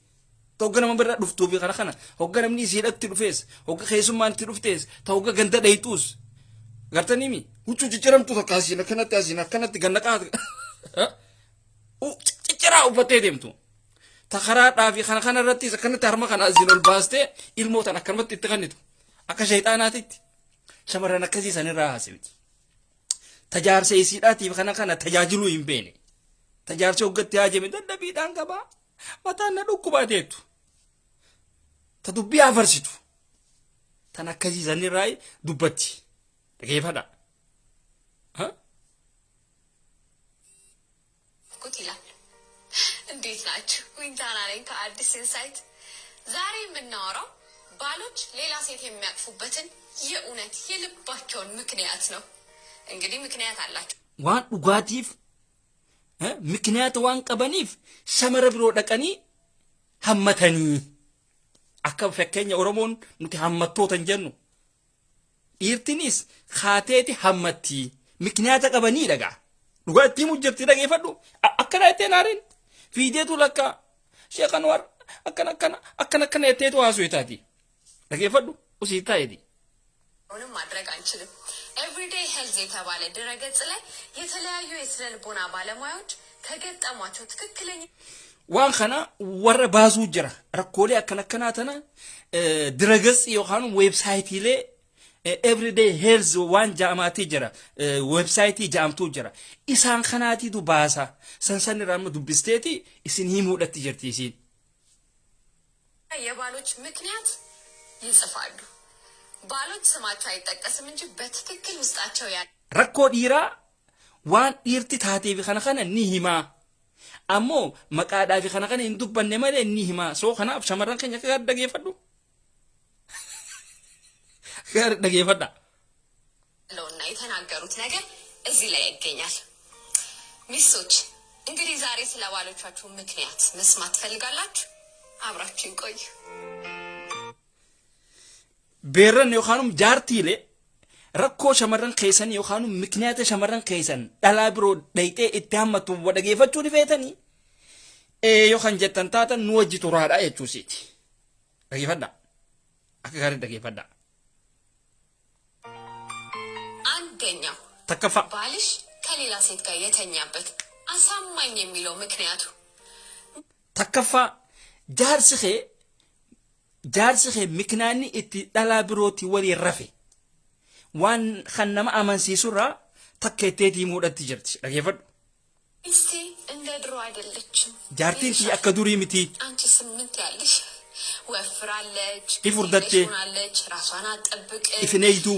hogga nama bira dhuftuu fi kana kana hogga namni isiidhatti dhufees hogga keessummaan itti dhuftees ta hogga ganda dhayxuus gartanii mi huccuu cicciramtu takka asiin akkanatti asiin akkanatti gannaqaat cicciraa uffattee deemtu. Ta karaadhaa fi kana kana irrattis akkanatti harma kana asiin ol baastee ilmoo tan akkanumatti itti kennitu. Akka shayxaanaatitti. Shamarran akkasii sanirraa haasawiti. Tajaarsa isiidhaatiif kana kana tajaajiluu hin beene. Tajaarsa hoggatti haajame dadhabiidhaan qabaa. Mataan na dhukkubaa teettu. Ta dubbii afarsitu. Tan akkasii sanirraa dubbatti. Dhageeffadha. ኩት ይላል። እንዴት ናችሁ? ዊንታና ነኝ ከአዲስ ኢንሳይት። ዛሬ የምናወራው ባሎች ሌላ ሴት የሚያቅፉበትን የእውነት የልባቸውን ምክንያት ነው። እንግዲህ ምክንያት አላቸው። Waan dhugaatiif mikniyaata waan qabaniif shamara biroo dhaqanii hammatanii akka fakkeenya Oromoon nuti hammattoota hin jennu. Dhiirtinis kaateeti hammatti mikniyaata qabanii dhagaa. Dhugaa ittiin hojjetti dhageeffadhu. Akkana jetteen aariin fiideetu lakka Sheekh Anwar akkana akkana akkana akkana jetteetu haasoo taati. Dhageeffadhu usii taa'eeti. ምንም ማድረግ አንችልም። ኤቭሪዴይ ሄልዝ የተባለ ድረገጽ ላይ የተለያዩ የስነ ልቦና ባለሙያዎች ከገጠሟቸው ትክክለኛ Waan kana warra baasuu jira. Rakkoolee akkana akkanaa tana diragatsi yookaan weebsaayitiilee everyday health waan ja'amaatii jira. Weebsaayitii ja'amtuu jira. Isaan kanaatiitu baasa. San san irraa amma dubbisteeti isin himuudhatti jirti isiin. የባሎች ምክንያት ይጽፋሉ። ባሎች ስማቸው አይጠቀስም እንጂ በትክክል ውስጣቸው ያለ Rakkoo dhiiraa waan dhiirti taateef kana kana ni himaa. Ammoo maqaadhaa fi kana kana hin dubbanne malee ni himaa. Soo kanaaf shamarran keenya akka gaarii dhageeffadhu. Gaarii dhageeffadha. ያለውና የተናገሩት ነገር እዚህ ላይ ይገኛል። ሚስቶች እንግዲህ ዛሬ ስለ ባሎቻችሁ ምክንያት መስማት ትፈልጋላችሁ? አብራችሁን ቆዩ። Beerran yookaan jaartiilee rakkoo shamarran keessan yookaan mikniyaata shamarran keessan dhalaa biroo dhayxee itti hammatu dhageeffachuu ni feetanii yookaan jettan taatan nu wajji turaadha jechuusiiti. Dhageeffadha. Akka gaarii dhageeffadha. አንደኛው Takkaffaa. ባልሽ ከሌላ ሴት ጋር የተኛበት አሳማኝ የሚለው ምክንያቱ Takkaffaa, jaarsi kee miknaanni itti dhalaa birootti waliin rafe waan kan nama amansiisurraa takka itteetii muudhatti jirti. Dhageeffadhu. ሚስቴ እንደ ድሮ አይደለችም። Jaartiin tiyya akka durii miti. አንቺ ስምንት ያለሽ ወፍራለች፣ Furdatte. ሆናለች፣ ራሷን አትጠብቅም፣ Ifin eeydu.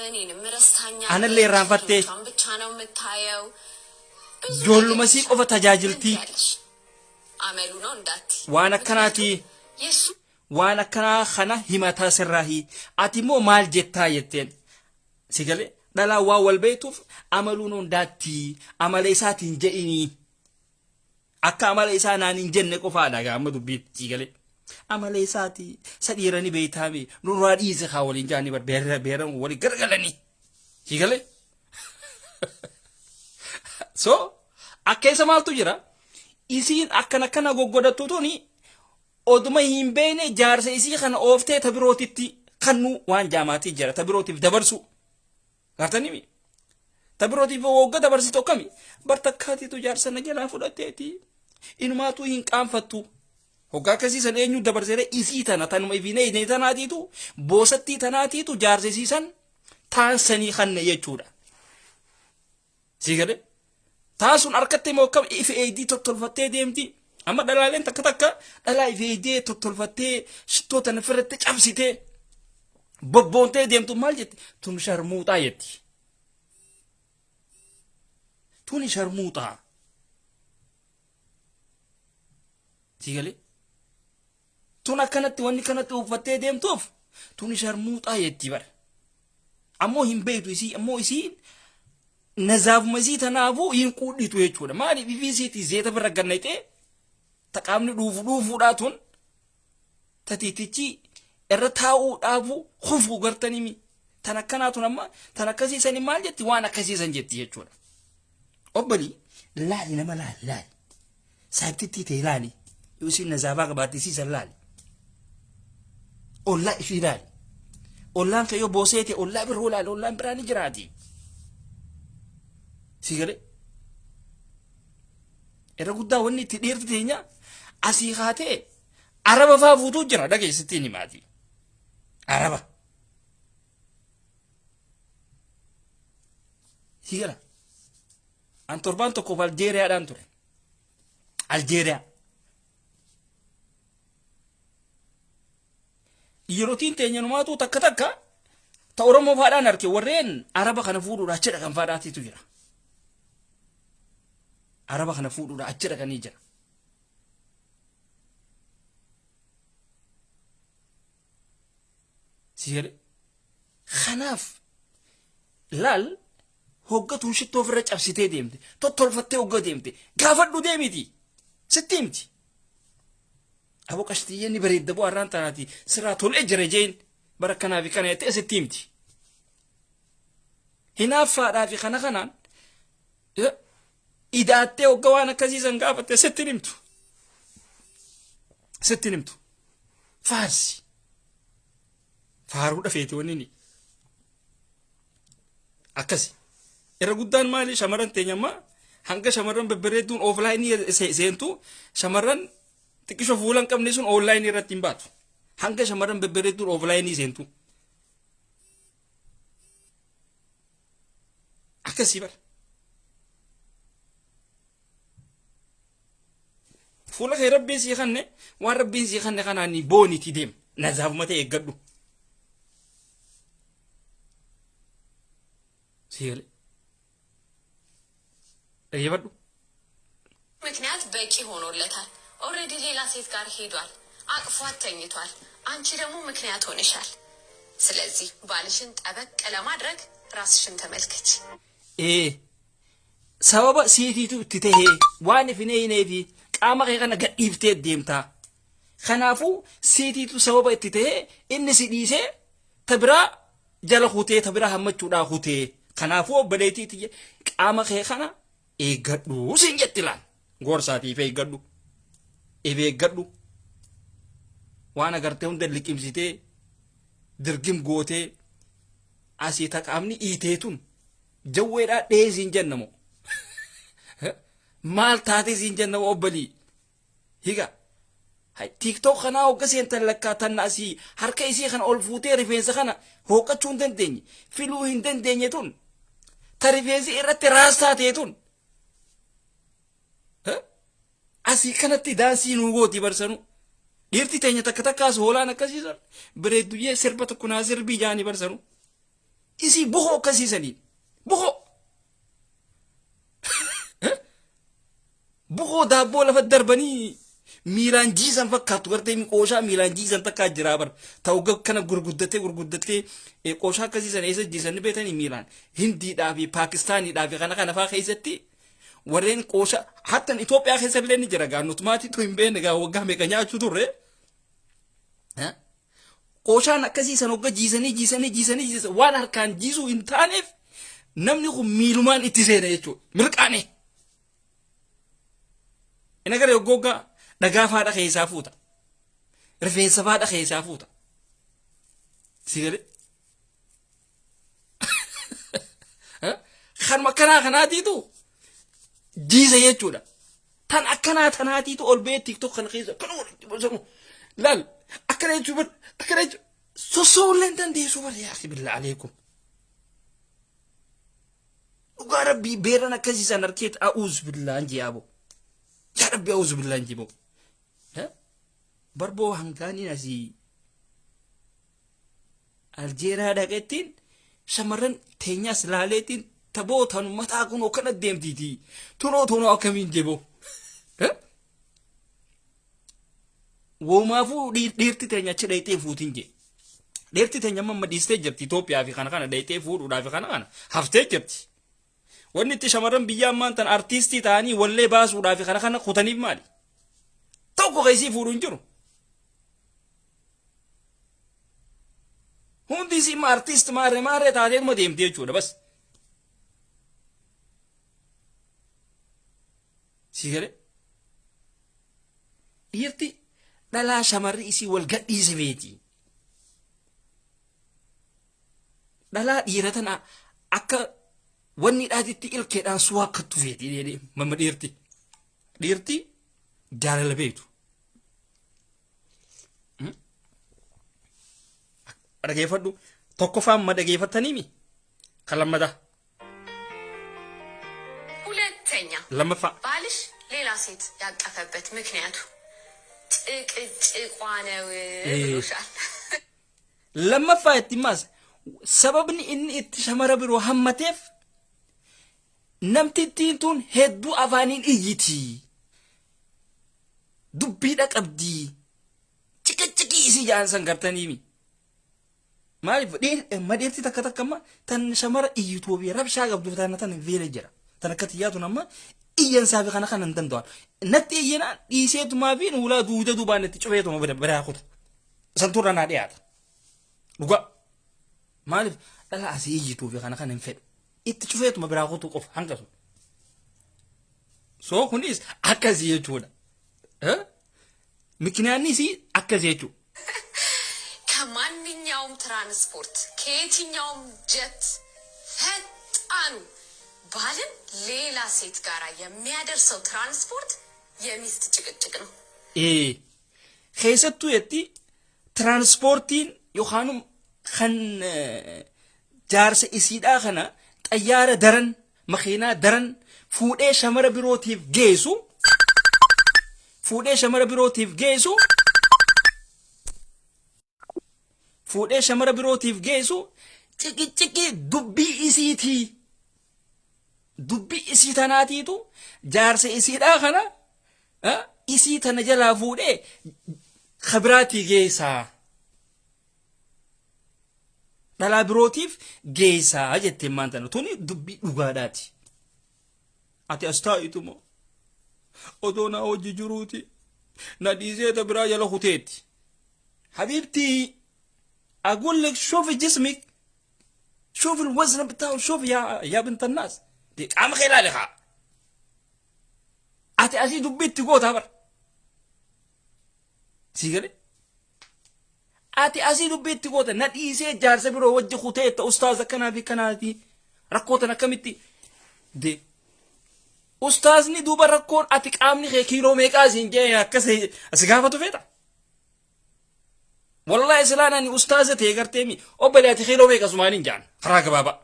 እኔንም ረስታኛለች። Anallee irraanfatte. ልጆቿን ብቻ ነው የምታየው። ብዙ Ijoolluma ነገር sii qofa tajaajilti. ያለሽ አመሉ ነው እንዳትይ። Waan akkanaati. የእሱ Waan akkanaa kana himataa sirraahi. Ati immoo maal jettaa jetteen. Si galee dhalaa waa wal beektuuf amaluu noon daatti amala isaatiin je'inii. Akka amala isaa naan hin jenne qofaadha gaama dubbiin si galee. Amala isaati sa dhiirani beeytaame nurraa dhiise haa waliin jaanii bar beera beeran walii gargalanii. Si galee. So akka isa maaltu jira? Isiin akkana akkana goggodattu tuni oduma hin beekne jaarsa isii kana ooftee ta birootitti kannu waan jaamaatii jira ta birootiif dabarsu. Gartanii ta birootiif wogga dabarsitu akkami? Bar takkaatiitu jaarsa na jalaa fudhatteeti. Inumaatu hin qaanfattu. Hoggaa akkasii san eenyu dabarseera? Isii tana tanuma ifiin eeyne tanaatiitu boosattii tanaatiitu jaarsa isii san taansanii kanne jechuudha. Sii galee? Taan sun harkatti immoo akkam ifi eeydii tottolfattee deemti. Amma dhalaaleen takka takka dhalaa ifi eeydee tottolfattee shittoo tana ofirratti cabsitee bobboontee deemtu maal jetti? Tun sharmuuxaa jetti. Tuni sharmuuxaa. Sii galee? Tun akkanatti wanni kanatti uffattee deemtuuf tuni sharmuuxaa jetti bara. Ammoo hin beektu isii, ammoo isiin nazaafuma isii tanaafuu hin quudhitu jechuudha. Maaliif? Ifii isiitii zeeta bira gannayxee taqaamni dhuufu dhuufuudhaa tun tatiitichi irra taa'uudhaafu kufuu gartanii tan akkanaa tun amma tan akkasiisanii maal jetti? Waan akkasiisan jetti jechuudha. Obbolii laali, nama laali, laali. Saayibtittii ta'e laali. Yoo isiin nazaafaa qabaatte isiisan laali. Ollaa ishii laali. Ollaan kee yoo boosee ta'e ollaa biroo laali, ollaan biraa ni jiraati. Si galee? Irra guddaa wanni itti dhiirti teenya asii kaatee araba faa fuutuu jira dhageessittiin himaati. Araba. Si gala? An torbaan tokkoof Aljeeriyaadhaan ture. Aljeeriyaa. Dhiirotiin teenya numaatu takka takka ta Oromoo faadhaan arke warreen Araba kana fuudhuudha achi dhaqan faadhaatiitu jira. Araba kana fuudhuudha achi dhaqanii jira. Si jedhe. Kanaaf laal, hoggatuun shittoo ofirra cabsitee deemte, tottolfattee hogga deemte, gaafadhu deemiti sitti himti. Aboo qashtiyyee, ni bareedda, bu'aa irraan tanaati sirraa tolee jira jeen, bara kanaa fi kana jettee sitti himti. Hinaaffaadhaa fi kana kanaan idaattee hogga waan akkasiisan gaafatte sitti himtu. Sitti himtu. Faarsi. Faaruu dhafeeti wanni inni. Akkasi. Irra guddaan maali? Shamarran teenya ammaa hanga shamarran babbareedduun offline seentu, shamarran xiqqisho fuula hin qabne sun online irratti hin baatu. Hanga shamarran babbareedduun offline seentu. Akkasii bara. Fuula kee rabbiin sii kanne, waan rabbiin sii kanne kanaan booniti deem. Nazaafuma ta'e eeggadhu. Sii galee. Dhaggeeffadhu. ምክንያት በቂ ሆኖለታል። Already ሌላ ሴት ጋር ሄዷል፣ አቅፏት ተኝቷል። አንቺ ደግሞ ምክንያት ሆነሻል። ስለዚህ ባልሽን ጠበቅ ለማድረግ ራስሽን ተመልከች። Ee, sababa siitiitu itti tahee waan if hin eeynee fi qaama kee kana gadhiiftee deemtaa. Kanaafuu siitiitu sababa itti tahee inni si dhiisee ta biraa jala kutee, ta biraa hammachuudhaa kutee. Kanaafuu obboleettii tiyya, qaama kee kana eeggadhu siin jetti laal. Gorsaatiif eeggadhu. If eeggadhu. Waan agartee hunda liqimsitee dirgim gootee asii ta qaamni iitee tun jawweedhaa dhee siin jennamo. Maal taatee siin jennamo obbolii. Higa. TikTok kanaa hogga seentan lakkaa tanna asii harka isii kana ol fuutee rifeensa kana hooqachuu hin dandeenye, filuu hin dandeenye tun, ta rifeensi irratti raastaa ta'e tun asii kanatti daansii nuu gooti barsanu. Dhiirti teenya takka takkaas hoolaan akkasiisan bareedduyyee, sirba tokko naa sirbii jaanii barsanu. Isii buhoo akkasiisanii buhoo. Buhoo daabboo lafa darbanii miilaan jiisan fakkaattu, gartee qooshaa miilaan jiisan takkaa jira bar. Ta'u kana gurguddatee gurguddatee qooshaa akkasiisan eessa jiisan ni beetanii? Miilaan Hindiidhaa fi Paakistaaniidhaa fi kana kana faa keessatti warreen qooshaa hattan Itoophiyaa keessa illee ni jira gaa, nutumaatitu hin beekne gaa, waggaa meeqa nyaachuu turre. Qooshaan akkasiisan hogga jiisanii jiisanii jiisanii jiisan waan harkaan jiisuu hin taaneef namni kun miilumaan itti seena jechuudha. Mirqaane. Inni gara yoggoggaa dhagaa faadha keessaa fuuta. Rifeensa faadha keessaa fuuta. Si galee? Kanuma akkanaa kanaatiitu jiisa jechuudha. Tan akkanaa tanaatiitu ol ba'ee TikTok kana keessa akkana walitti bosonu. Laal, akkana jechuu bar, akkana jechuu sossoollee hin dandeessu bar. Yaa akhi, billaa aleekum. Dhugaa rabbii beeran akkasiisan harkeet a'uuz billaan jee abo. Yaa rabbi, a'uuz billaan jee boo. Barboo hangaaniin asii Aljeeraa dhaqettiin shamarran teenyaas laaleetiin taboo tanu mataa kunoo kana deemtiiti. Tunoo tunoo akkamiin jeboo. Woomaafuu dhiirti teenya achi dhayxee fuutiin jee. Dhiirti teenya amma dhiistee jirti Itoophiyaa fi kana kana dhayxee fuudhuudhaa fi kana kana haftee jirti. Wanni itti shamarran biyya ammaan tan artiistii ta'anii wallee baasuudhaa fi kana kana kutaniif maali? Tokko keessii fuudhu hin jiru. Hundi isii immoo artiist maarree maarree taateetuma deemti jechuudha bas. Si galee? Dhiirti dhalaa shamarri isii wal gadhiise beeti. Dhalaa dhiira tana akka wanni dhaatitti ilkeedhaan suwaakkattu feeti mamma dhiirti. Dhiirti jaalala beektu. Dhageeffadhu, tokkoffaan ma dhageeffattaniimi? Kan lammataa. ሁለት Lammaffaa. ባልሽ ሌላ ሴት ያቀፈበት ምክንያቱ ጭቅጭቋ ነው ብሎሻል። Lammaffaa itti maas sababni inni itti shamara biroo hammateef namtittiin tun hedduu afaaniin iyyiti. Dubbiidha qabdii. Ciqiciqii isii jaan san gartaniimi. Maaliif madheerti takka takka amma tan shamara iyyituu fi rabshaa qabdu tana tan veela jira. Tan akka xiyyaatun amma iyyansaa fi kana kana hin danda'an. Natti iyyanaan dhiiseetumaa fi ulaa duuda duubaan itti cufeetuma biraa kuta. Santuurra naa dhiyaata. Dhugaa. Maaliif dhala asii iyyituu fi kana kana hin fedhu. Itti cufeetuma biraa kutuu qofa hanga sun. So kunis akkasii jechuudha. Mikinaanni isii akkasii jechuudha. ከማንኛውም ትራንስፖርት ከየትኛውም ጀት ፈጣኑ ባልን ሌላ ሴት ጋር የሚያደርሰው ትራንስፖርት የሚስት ጭቅጭቅ ነው። Keessattuu jetti tiraanspoortiin yookaan kan jaarsa isiidhaa kana xayyaara daran, makiinaa daran fuudhee shamara birootiif geessu, fuudhee shamara birootiif geessu, fuudhee shamara birootiif geessu ciqiciqii dubbii isiitii, dubbii isii tanaatiitu jaarsa isiidhaa kana isii tana jalaa fuudhee kabiraatii geessaa, dhalaa birootiif geessaa jetteen. Maanta tuni dubbii dhugaadhaati. Ati as taa'ituma odoo naa hojii jiruuti na dhiiseeta biraa jala kuteetti. حبيبتي، اقول لك شوفي جسمك، شوفي الوزن بتاعه، شوفي يا بنت الناس دي qaama kee ilaali haa. Ati asii dubbiitti goota bar, sii galee ati asii dubbiitti goota na dhiisee jaarsa biroo wajji kuteetta. Ustaaz akkanaa fi kanaati rakkootan akkamitti de ustaazni duuba rakkoon ati qaamni kee kiiloo meeqaa siin jee akkas asi gaafatu feeta. Wallahi silaan ani ustaaza ta'e garteemi obbolee ati kiiloo meeqa sumaaniin jaan karaa gabaabaa.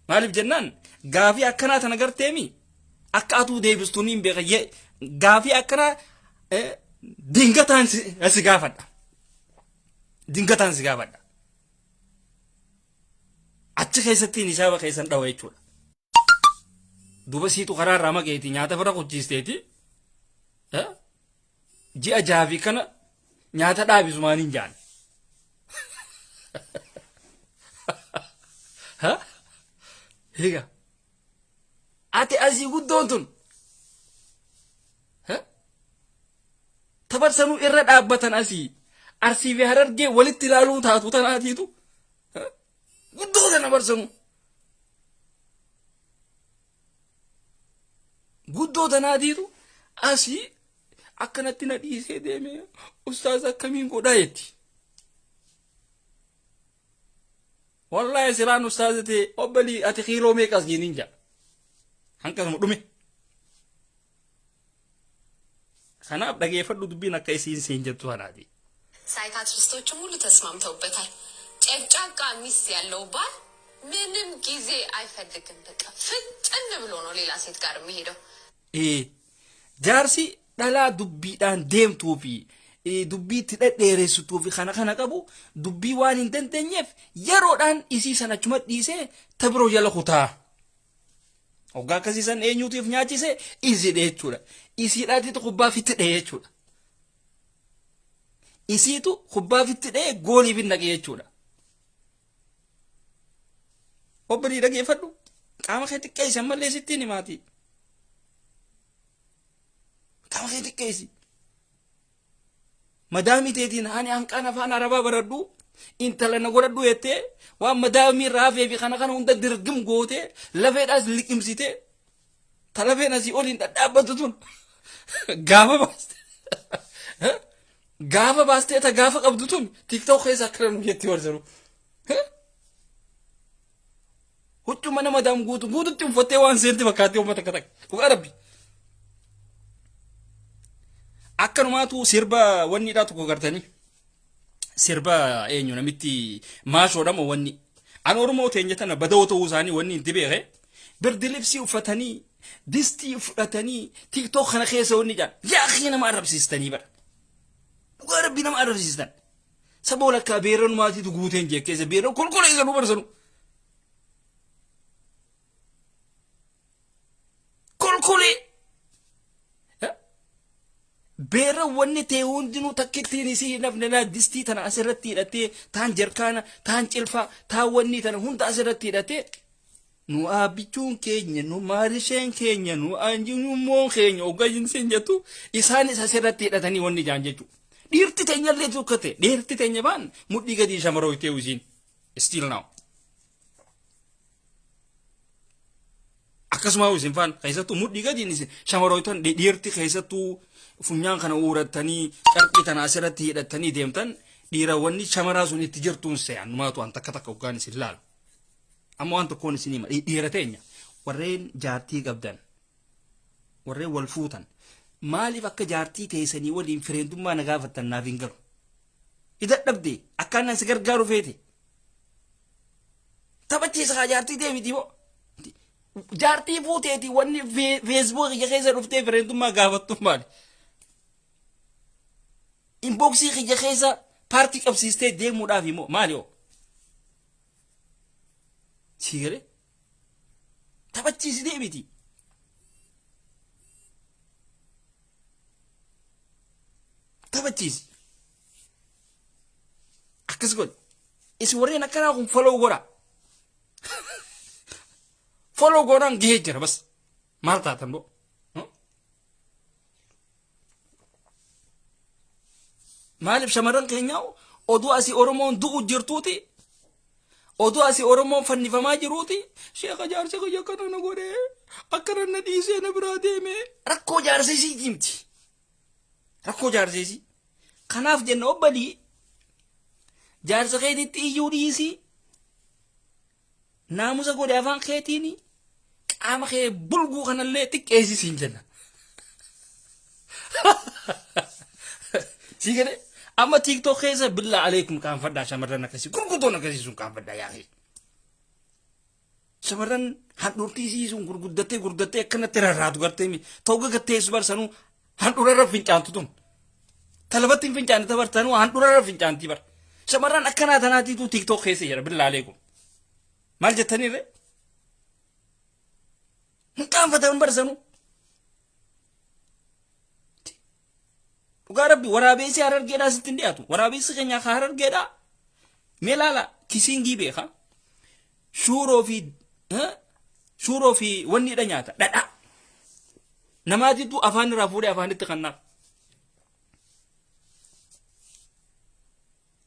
Maaliif jennaan gaafii akkanaa tana garteemi akka atuu deebistu niin beeka. Gaafii akkanaa dingataan si gaafadha. Dingataan si gaafadha. Achi keessatti hisaaba keessan dhawa jechuudha. Duba siitu karaa irraa maqeeti nyaata bira kuchiisteeti. Ji'a jaafii kana nyaata dhaabisu maaniin jaan. Egaa ati asii guddoon tun tabarsanuu irra dhaabbatan asii Arsii fi Harargee walitti ilaaluu taatu tanaatiitu guddoo tana barsanuu. Guddoo tanaatiitu asii akkanatti na dhiisee deemee ustaaz akkamiin godhaa jetti. Wallahi silaan ustaaza ta'e obbolii ati kiiloo meeqas jiiniin jaa. Hanqasuma dhume. Kanaaf dhageeffadhu, dubbiin akka isiin siin jettu kanaati. ሳይካትሪስቶችም ሁሉ ተስማምተውበታል። ጨቅጫቃ ሚስት ያለው ባል ምንም ጊዜ አይፈልግም። በቃ ፍጥን ብሎ ነው ሌላ ሴት ጋር የሚሄደው። Jaarsi dhalaa dubbiidhaan deemtuu fi dubbii itti dhedheeressituu fi kana kana qabu dubbii waan hin dandeenyeef yeroodhaan isii san achuma dhiisee ta biroo jala kutaa. Hoggaa akkasii san eenyuutiif nyaachise? Isiidha jechuudha. Isiidhaatitu kubbaa fitti dhee jechuudha. Isiitu kubbaa fitti dhee gooliif hin naqe jechuudha. Obbolii dhageeffadhu, qaama kee xiqqeessi ammallee sittiin himaati. Qaama kee xiqqeessi. Madaamii teetiin ani hanqaan afaan arabaa baradhu intala na godhadhu jettee waan madaamii raafee fi kana kana hunda dirgim gootee lafeedhaas liqimsitee ta lafeen asii oliin dhadhaabbattu tun gaafa baaste, gaafa baastee ta gaafa qabdu tun TikTok keessa akkana nu jetti warsanu. Huccuu mana madaam guutu guututti uffattee waan seenti fakkaatee uummata akka takka. Dhugaa rabbi. Akkanumaatu sirba wanniidhaa tokko gartanii. Sirba eenyu namitti maashoodha moo wanni. An Oromoo teenya tana badawoo ta'uu isaanii wanni itti beeke. Birdilibsii uffatanii, distii fudhatanii, TikTok kana keessa wanni jedhan. Yaa akhi, nama arrabsiistanii bara. Dhugaa Rabbii, nama arrabsiistan. Saba walakkaa beeran maatiitu guuteen jee keessa beeran kolkola isa nu barsanu. Kolkolee. Beeran wanni ta'e hundinuu takkittiin isii hin hafne laa. Distii tana asirratti hidhatee, taan jarkaana, taan cilfaa, taan wanni tana hunda asirratti hidhatee, nu aabbichuun keenya, nu maarisheen keenya, nu anjummoon keenya oggaa jinsiin jettu, isaanis asirratti hidhatanii wanni jaan jechuudha. Dhiirti teenyallee tokko ta'e, dhiirti teenya baan mudhii gadii shamarooytee isiin still now. Akkasuma isin faan keessattuu mudhii gadiin isin shamarooytan, dhiirti keessattuu funyaan kana uurattanii, carqii tana asirratti hidhattanii deemtan, dhiirawwanni shamaraa sun itti jirtuun se'an numaatu waan takka takka hoggaan isin laalu. Amma waan tokkoon isin hima, dhiira teenya warreen jaartii qabdan, warreen wal fuutan, maaliif akka jaartii teessanii waliin fireendummaa na gaafattan naaf hin galu. Idadhabde akkaan si gargaaru feete. Taphachiisa kaa, jaartii deemiti hoo. Jaartii fuuteeti wanni Facebook kiyya keessa dhuftee fireendummaa gaafattu maali? Inboxii kiyya keessa paartii qabsiistee deemuudhaaf immoo maali hoo? Sii galee? Taphachiisi deemiti. Taphachiisi. Akkas godhi. Isin warreen akkanaa kun follow godha. Follow godhaan gahee jira bas. Maal taatan boo? Maaliif shamarran keenyaa oduu asii Oromoon du'u jirtuuti? Oduu asii Oromoon fannifamaa jiruuti? Sheeka, jaarsa kiyya akkana na godhee, akkana na dhiisee na biraa deeme. Rakkoo jaarsa isii himti. Rakkoo jaarsa isii. Kanaaf jenna, obbalii, jaarsa keetitti iyyuu dhiisii, naamusa godhe, afaan keetiin qaama kee bulguu kanallee xiqqeessisiin jenna. Sii galee? Amma TikTok keessa, billaa aleekum, kaanfadhaa shamarran akkasii gurguddoon akkasii sun, kaanfadhaa yaa'ee. Shamarran handhuurtii isii sun gurguddattee gurguddattee akkanatti rarraatu gartee mi ta'uu gagatteessu barsanuu handhuurarra fincaantu tun. Talabatti hin fincaanne tabartanuu handhuurarra fincaantii bar. Shamarran akkanaa tanaatiitu TikTok keessa jira, billaa aleekum. Maal jettaniirre? Hin qaanfatan barsanuu. Dhugaa Rabbi, waraabessi Harargeedhaa sitti hin dhiyaatu. Waraabessi keenya ka Harargeedhaa. Mee laala, kisiingii beeka. Shuuroo fi wanni dha nyaata, dhadhaa. Namaatitu afaan irraa fuudhee afaanitti kannaaf.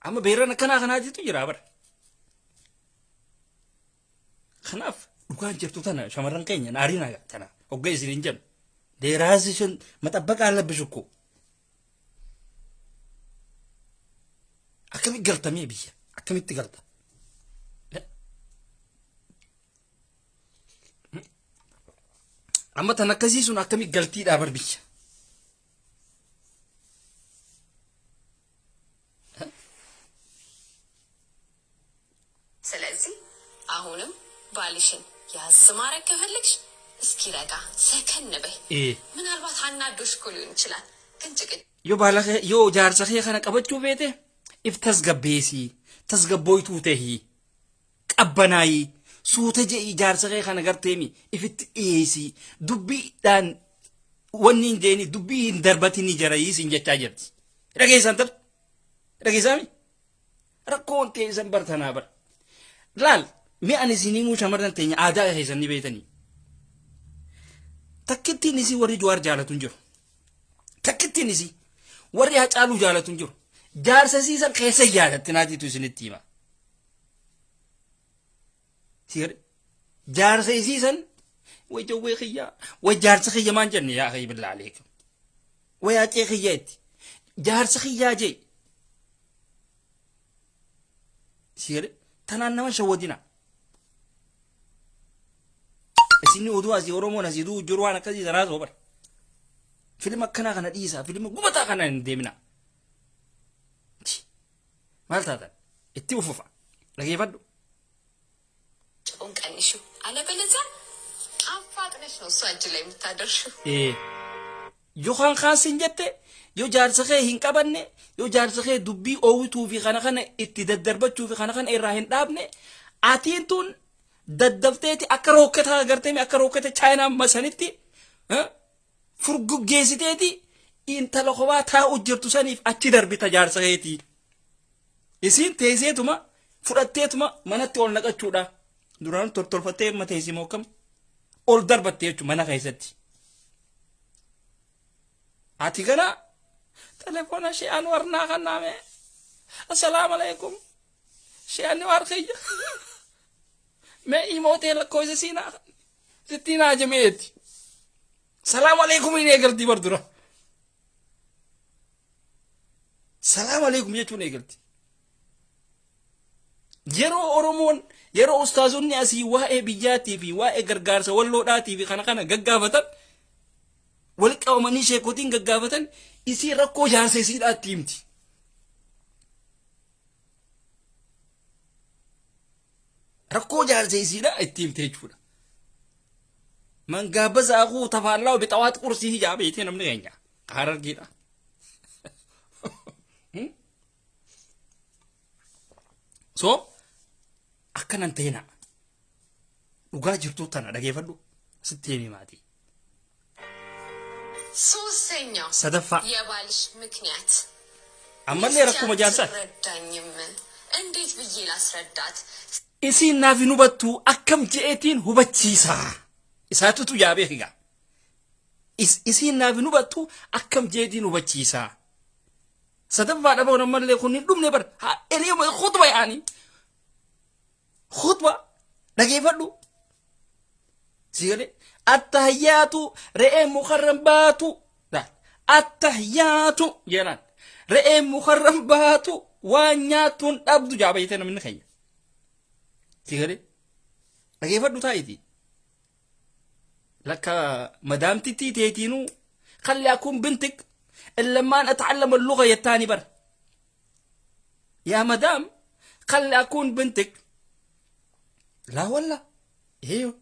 Amma beeran akkanaa kanaatitu jira bara. Kanaaf dhugaan jirtu tana, shamarran keenya, naariin tana hogga isin hin jennu. Deeraasishin maxabbaqaa labbisu koo. Akkamitti galtamee biyya? Akkamitti galta? Amma tan akkasii sun akkamitti galtiidhaa bar biyya? ስለዚህ አሁንም ባልሽን ያዝ ማድረግ ከፈለግሽ እስኪረጋ ሰከን በይ። ምናልባት አናዶሽ እኮ ሊሆን ይችላል፣ ግን ጭቅጭቅ Yoo baala kee, yoo jaarsa kee kana qabachuu feete, if tasgabbeessii, tasgabbooytuu tahii, qabbanaayii, suuta je'ii, jaarsa kee kana garteemi ifitti dhiyeessii, dubbiidhaan wanni hin jeeni, dubbii hin darbatinii jarayii siin jechaa jirti. Dhageessan tal dhageessaami, rakkoon teessan bartanaa bar. Laal, mi'a ani isin himuu, shamarran teenya aadaa keessan ni beeytanii. Takkittiin isii warri Jawaar jaalatu hin jiru. Takkittiin isii warri Hacaaluu jaalatu hin jiru. Jaarsa siisan keessa jaalatti naatiitu isinitti hima. Jaarsa isiisan, way jawwee kiyyaa, way jaarsa kiyya maan jenne, yaa akhi, billaa aleekum. Way hacee kiyya itti. Jaarsa kiyyaa jee. Sigalee tanaan nama shawwadina. Isinni oduu asii Oromoon asii du'u jiru waan akkasii sanaa soo bara. Filma akkanaa kana dhiisaa, filma gubataa kana hin deemina. Maal taatan? Itti ufufa. Dhageeffadhu. ጭቁን ቀንሹ፣ አለበለዚያ አፋጥነሽ ነው እሷ እጅ ላይ የምታደርሺው። Yookaan kaan sin jette, yoo jaarsa kee hin qabanne, yoo jaarsa kee dubbii oowwituu fi kana kana itti daddarbachuu fi kana kana irraa hin dhaabne, atiin tun daddafteeti akka rookketaa agartee, akka rookketa Chaayinaa masanitti furguggeessiteeti intala kophaa taa'u jirtu saniif achi darbita jaarsa keetii. Isiin teesseetuma fudhatteetuma manatti ol naqachuudha. Duraan tortolfattee amma teessii akkam ol darbatte jechuudha mana keessatti. Ati kana telefoona shee Anwar naa kannaame. Assalaamu alaikum. Shee Anwar kiyya. Mee imootee lakkoofsa siinaa sittii naa jameeti. Salaamu alaikum hin eegalti bar dura. Salaamu alaikum jechuun eegalti. Yeroo Oromoon, yeroo ustaazonni asii waa'ee biyyaatii fi waa'ee gargaarsa walloodhaatii fi kana kana gaggaafatan, wal qabamanii sheekotiin gaggaafatan, isii rakkoo jaarsa isiidhaatti himti. Rakkoo jaarsa isiidhaa itti himte jechuudha. Man gaabbaza akuu tafaallaa bixawaat qursii hijaa beetee namni keenya Harargeedha. So akkanan ta'ina, dhugaa jirtuu tana dhageeffadhu, sitti himi maatii. ሶስተኛው Sadaffaa የባልሽ ምክንያት ammallee rakkuma jaarsaati. አትረዳኝም። እንዴት ብዬ ላስረዳት? Isiin naaf hin hubattu, akkam je'eetiin hubachiisa. Isaatutu yaa beekigaa. Isiin naaf hin hubattu, akkam je'eetiin hubachiisa. Sadaffaa dhaboon ammallee kun hin dhumne bar. Haa eliyuma khutba yaani. Khutba dhageeffadhu. Si galee attahiyyaatu re'een mukarran baatu. Attahiyyaatu jedhaan re'een mukarran baatu waan nyaattuun dhabdu jaabayitee namni keenya. Si galee dhageeffadhu taa'iti. Lakka madaamtittii teetiinuu خلي أكون بنتك إلا ما أتعلم اللغة الثاني بر. يا مدام خلي أكون بنتك، لا والله ايوه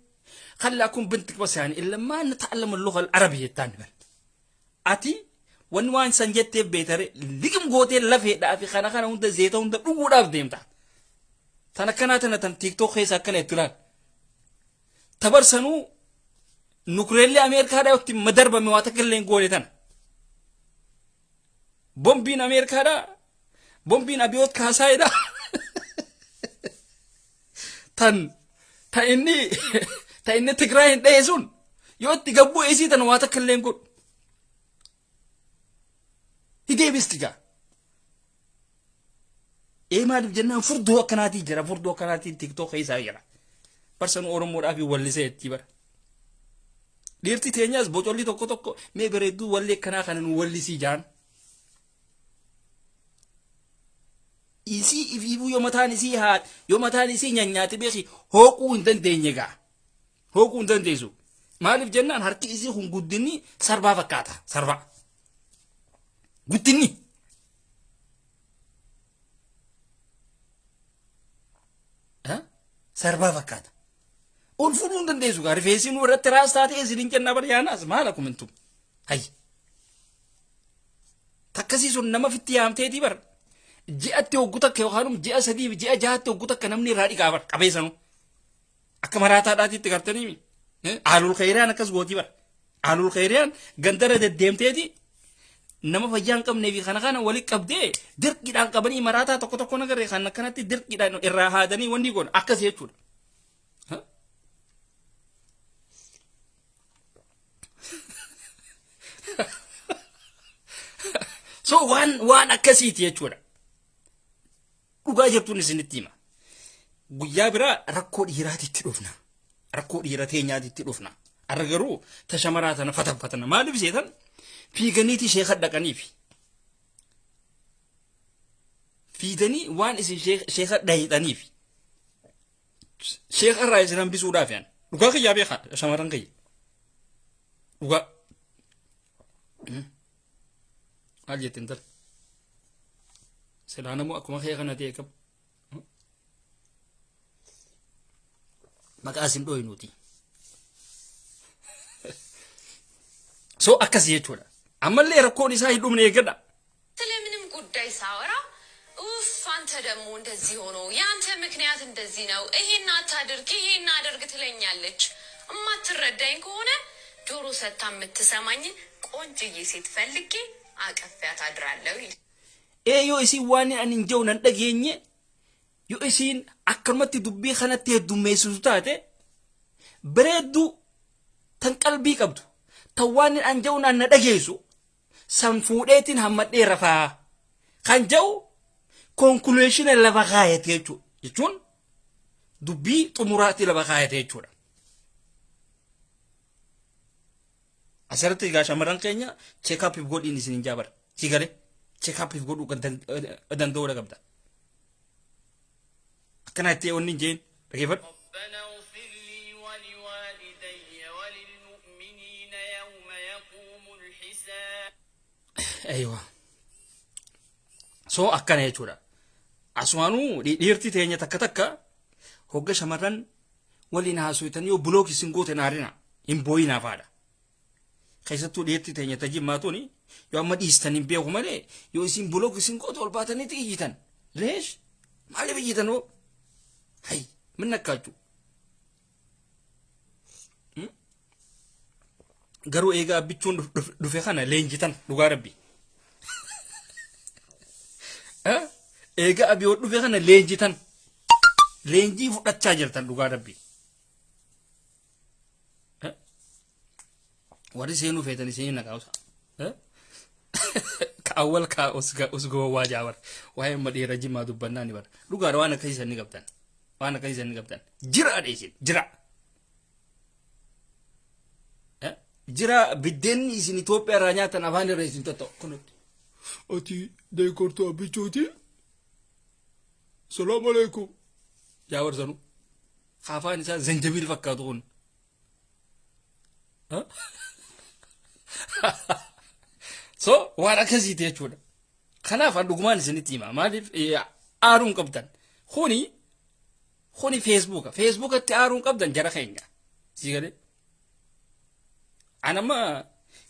خلي أكون بنتك بس يعني إلا ما نتعلم اللغة العربية الثانية بر. Ati wanni waan san jettee beetare liqim gootee lafeedhaa fi kana kana hunda zeeta hunda dhuguudhaaf deemta. Tan akkanaa tana tan TikTok keessa akkana itti laal. Tabarsanuu nukuleellee Ameerikaadhaa itti madarbame waa takka illee hin goone tana. Bombiin Ameerikaadhaa, bombiin Abiyoot Kaasaayidhaa. Tan ta inni Tigraay hin dhahe sun yoo itti gabbuu isii tana waa takka illee hin godhu. Hideebisti gaa. Ee, maaliif jennaan furdoo akkanaatii jira, furdoo akkanaatiin TikTok keessaa jira. Barsanuu Oromoodhaaf wallisee itti bara. Dhiirti teenyaas bocolli tokko tokko mee bareedduu wallee akkanaa kana nu wallisii jaan. Isii ifiifuu yoo mataan isii haa yoo mataan isii nyaanyaate beeki hooquu hin dandeenye gaa. Hooquu hin dandeessu. Maaliif jennaan harki isii kun guddinni sarbaa fakkaata, sarbaa. Guddinni. Sarbaa fakkaata. Ol fuudhuu hin dandeessu gaa, rifeensi nu irratti raas taatee isin jennaa bar yaanaas maal akkumintu. Hayyi. Takkasii sun nama fitti yaamteetii bar. Ji'atti hoggu takka yookaan ji'a 3 fi ji'a 6tti hoggu takka namni irraa dhiqaa bar qabeessanu. Akka maraataadhaatitti gartanii Aalul Khayriyaan akkas gootii bar. Aalul Khayriyaan gandara deddeemteeti nama fayyaa hin qabnee fi kana kana walitti qabdee dirqiidhaan qabanii maraataa tokko tokko nagarree kan akkanatti dirqiidhaan irraa haadanii wanni goon akkas jechuudha. So waan akkasiiti jechuudha. Dhugaa jirtuun isinitti hima. Guyyaa biraa rakkoo dhiiraatitti dhufna. Rakkoo dhiira teenyaatitti dhufna. Arra garuu ta shamaraa tana fatanfatana. Maaliif seetan fiiganiiti sheeka dhaqaniifi. Fiiganii waan isin sheeka dhayixaniifi. Sheeka irraa isin hambisuudhaaf yaan. Dhugaa kiyyaa beekaa shamarran kiyya. Dhugaa. Maal jette intala? Silaa namuu akkuma kee kana ta'e qabu. Maqaa isin dhooyinuuti. So akkasii jechuudha. Ammallee rakkoon isaa hin dhumne, eeggadha. ስለምንም ጉዳይ ሳወራ ኡፍ አንተ ደግሞ እንደዚህ ሆኖ፣ የአንተ ምክንያት እንደዚህ ነው፣ ይሄን አታድርግ፣ ይሄን አድርግ ትለኛለች። እማትረዳኝ ከሆነ ጆሮ ሰታ የምትሰማኝን ቆንጅዬ ሴት ፈልጌ አቅፌያት አድራለሁ ይል Ee, yoo isiin waan ani hin jiru nan dhageenye, yoo isiin akkanumatti dubbii kanatti heddummeessitu taate, bareedduu tan qalbii qabdu, tan waan an jiru naan na dhageessu san fuudheetiin hammadhee rafaa kan jedhu conclusion lafa kaayate jechuudha. Jechuun dubbii xumuraatti lafa kaayate jechuudha. Asirratti egaa shamarran keenya check up godhiin isin hin jaabara. Si galee check up godhuu kan danda'uudha qabda. Akkana itti wanni hin jeen, dhageeffadhu. ربنا اغفر لي ولوالدي وللمؤمنين يوم يقوم الحساب. Aywa. So akkana jechuudha. Asumaanuu dhiirti teenya takka takka hogga shamarran waliin haasoftan yoo block isin goote naarina, hin booyinaa faadha. Keessattuu dhiirti teenya tajimmaa tuni yoo amma dhiistan hin beeku malee, yoo isin block isin goote ol baataniiti iyyitan. Leesh, maaliif iyyitan hoo? Hay, min akkaachuu. Garuu eegaa abbichuun dhufe kana leenjitan, dhugaa rabbi. Eegaa abiyoo dhufe kana leenjitan. Leenjii fudhachaa jirtan, dhugaa rabbi. Warri seenuu feetan isinii naqaa'usa. Ka awwal ka usgowwaa jaabar. Waa'ee amma dhiira jimmaa dubbannaa ni bara. Dhugaadha, waan akkasii ni qabdan. Waan akkasii ni qabdan. Jira dheesin jira. Jira, biddeenni isin Itoophiyaa irraa nyaatan afaan irra isin tatta'u. Kunutti. Ati deeggartuu abbichuuti. Salaamu alaikum. Jaawar sanu. Afaan isaa zanjabiil fakkaatu kun. So waan akkasiiti jechuudha. Kanaaf an dhugumaan isinitti hima. Maaliif aaruun qabdan? Kuni Feesbuuka. Feesbuukatti aaruun qabdan, jara keenya. Si galee? Anamma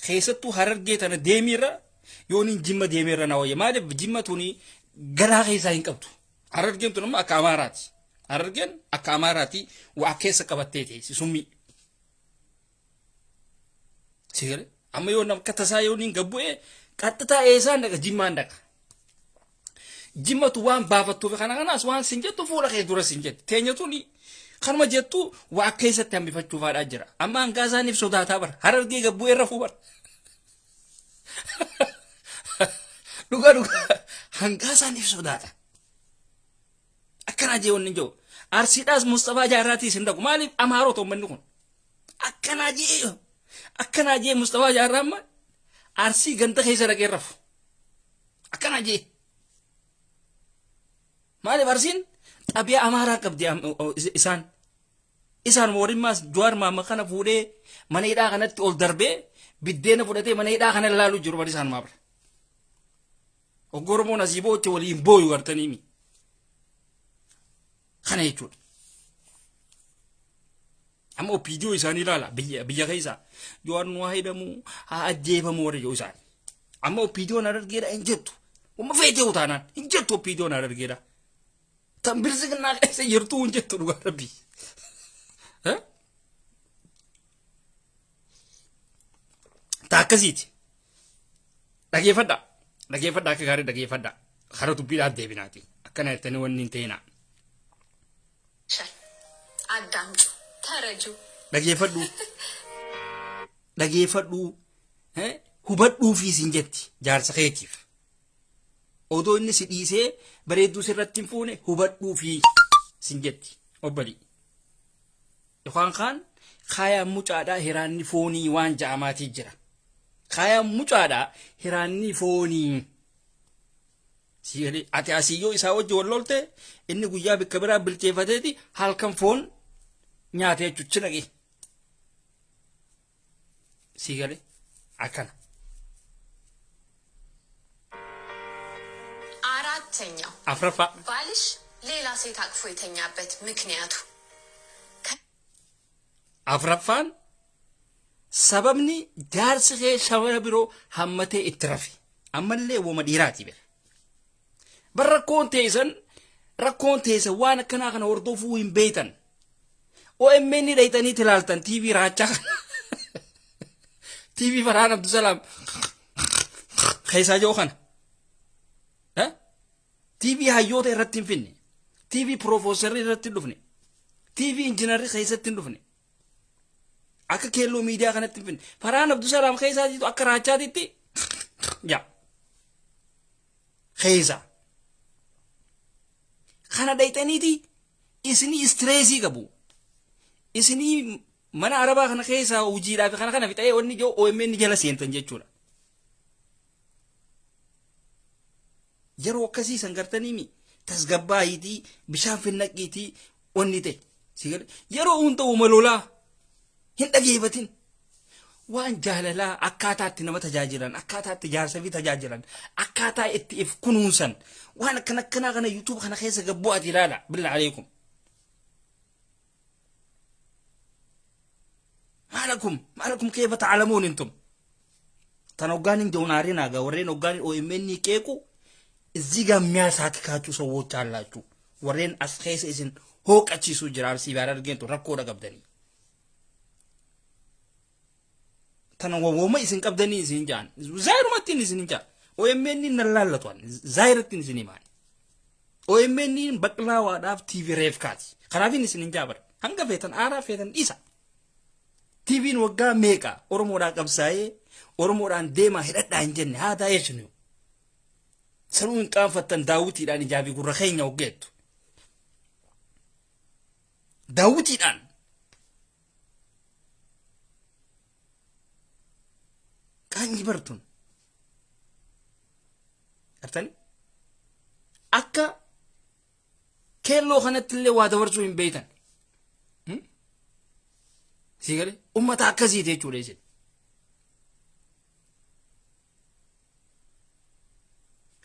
keessattuu Harargee tana deemiirra yooniin Jimma deemeerra na wayya. Maaliif Jimma tuni garaa keessaa hin qabdu. Harargeen tun amma akka Amaaraati. Harargeen akka Amaaraati, waa keessa qabattee teessi summii. Si galee? Amma yoo akka tasaa yooniin gabbu'ee qaxxitaa eessaan dhaqa? Jimmaan dhaqa. Jimmatu waan baafattuuf kana kanaas waan sin jettu fuula kee dura sin jetti. Teenya tuni kanuma jettu waa keessatti hambifachuufaadhaa jira. Amma hangaa isaaniif sodaataa bara. Harargee gabbu'ee rafuu bara. Dhugaa dhugaa hangaa isaaniif sodaata. Akkanaa jee wanni jiru. Arsiidhaas Mustafaa Jaarraatii isin dhaqu. Maaliif Amaarota uummanni kun? Akkanaa jee Mustafaa Jaarraa amma Arsii ganda keessa dhaqee rafu. Akkanaa jee. Maaliif Arsiin xabiyaa Amaaraa qabdi isaan. Isaan warrimmaas Jawaar Maamma kana fuudhee mana hidhaa kanatti ol darbee biddeena fudhatee mana hidhaa kana ilaalu jiru bari isaanumaa bira. Oggo Oromoon asii booche waliin booyu gartaniimi. Kana jechuudha. Amma OPDO isaanii ilaala, biyya keessa. Jawaar nu haa hidhamu, haa ajjeefamu warri jiru isaan. Amma OPDOn Harargeedha hin jettu. Umma feetee utaanaan hin jettu OPDOn Harargeedha. Tan bilisiginnaa keessa jirtu hin jettu, dhugaa rabbii. Ta akkasiiti. Dhageeffadhaa. Dhageeffadhaa, akka gaarii dhageeffadhaa. Kara dubbiidhaaf deebinaati. Akkana jettanii wanni hin ta'inaa. አዳምጩ፣ ተረጁ። Dhageeffadhu. Dhageeffadhu. Hubadhuufii sin jetti jaarsa keetiif. Odoo inni si dhiisee bareedduu sirratti hin fuune hubadhuufii sin jetti obbali. Yookaan kaan kaayaan mucaadhaa hiraanni foonii waan ja'amaatii jira. Kaayaan mucaadhaa hiraanni foonii. Sigalee ati asiyyoo isaa wajji wal lolte, inni guyyaa bikka biraa bilcheeffateeti halkan foon nyaatee jechuuchi naqee. Sigalee akkana. አራተኛው Afraffaa. ባልሽ ሌላ ሴት አቅፎ የተኛበት ምክንያቱ Afraffaan Sababni jaarsi kee shamara biroo hammatee itti rafe. Ammallee woma dhiiraati bira. Bar rakkoon teessan waan akkanaa kana hordofuu hin beeytan. OMN dhayxanii ilaaltan, TV raachaa kana. TV Farhaan Abdusalaam keessaa jiru kana. TV hayyoota irratti hin finne. TV piroofeesarri irratti hin dhufne. TV injiinarri keessatti hin dhufne. Akka keelloo miidiyaa kanatti hin finne. Farhaan Abdusalaam keessaatiitu akka raachaatitti yaa keessa. Kana dhayxaniiti isinii stress qabu. Isinii mana arabaa kana keessa hojiidhaaf kana kana fixee wanni jiru OMN jala seentan jechuudha. Yeroo akkasii san gartaniimi tasgabbaayiitii bishaan finnaqiitii wanni ta'e. Yeroo hunda uuma lolaa hin dhageeffatin. Waan jaalalaa, akkaataa itti nama tajaajilan, akkaataa itti jaarsa fi tajaajilan, akkaataa itti if kunuunsan, waan akkana akkanaa kana YouTube kana keessa gabbu'aati ilaala. بالله عليكم. ما لكم ما لكم كيف تعلمون انتم. Tan hoggaan hin jawnaarina gaa warreen hoggaan OMN qeequ እዚህ ጋር የሚያሳክካችሁ ሰዎች አላችሁ። Warreen as keessa isin hooqachiisuu jira. Arsii baara argeentu rakkoodha qabdanii. Tana wooma isin qabdanii isin jaan zaayirumattiin isin jaan OMN nan laallatuan zaayirattiin isin himaan. OMN baqlaawaadhaaf TV reefkaati. Kanaafin isin hin jaabar. Hanga feetan aaraa feetan dhiisa. TV'n waggaa meeqa Oromoodhaan qabsaa'ee Oromoodhaan deemaa hidhadhaa hin jenne haa taa'ee sunu. Sanuu hin qaanfattan daawwitiidhaan ijaa fi gurra keenya hoggeettu. Daawwitiidhaan. Qaanyi bartun. Gartani? Akka keelloo kanatti illee waa dabarsuu hin beeytan. Sii galee ummata akkasiiti jechuudha isin.